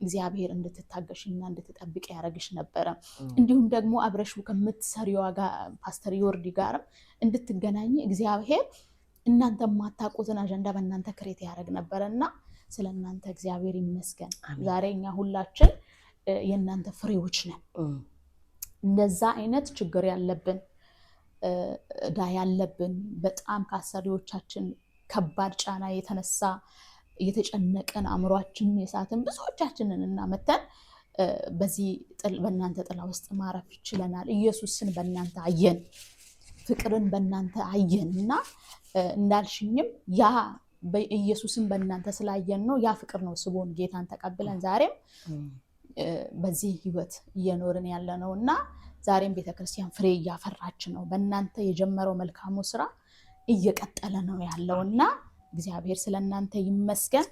እግዚአብሔር እንድትታገሽና እንድትጠብቅ ያደረግሽ ነበረ። እንዲሁም ደግሞ አብረሽው ከምትሰሪዋ ጋር ፓስተር ዮርዲ ጋርም እንድትገናኝ እግዚአብሔር እናንተ የማታውቁትን አጀንዳ በእናንተ create ያደረግ ነበረ እና ስለ እናንተ እግዚአብሔር ይመስገን። ዛሬ እኛ ሁላችን የእናንተ ፍሬዎች ነን። እንደዛ አይነት ችግር ያለብን፣ እዳ ያለብን፣ በጣም ከአሰሪዎቻችን ከባድ ጫና የተነሳ እየተጨነቅን አእምሯችን የሳትን ብዙዎቻችንን እና መተን በዚህ በእናንተ ጥላ ውስጥ ማረፍ ችለናል። ኢየሱስን በእናንተ አየን፣ ፍቅርን በእናንተ አየን እና እንዳልሽኝም ያ ኢየሱስን በእናንተ ስላየን ነው። ያ ፍቅር ነው ስቦን ጌታን ተቀብለን ዛሬም በዚህ ህይወት እየኖርን ያለ ነው እና ዛሬም ቤተክርስቲያን ፍሬ እያፈራች ነው። በእናንተ የጀመረው መልካሙ ስራ እየቀጠለ ነው ያለው እና እግዚአብሔር ስለ እናንተ ይመስገን።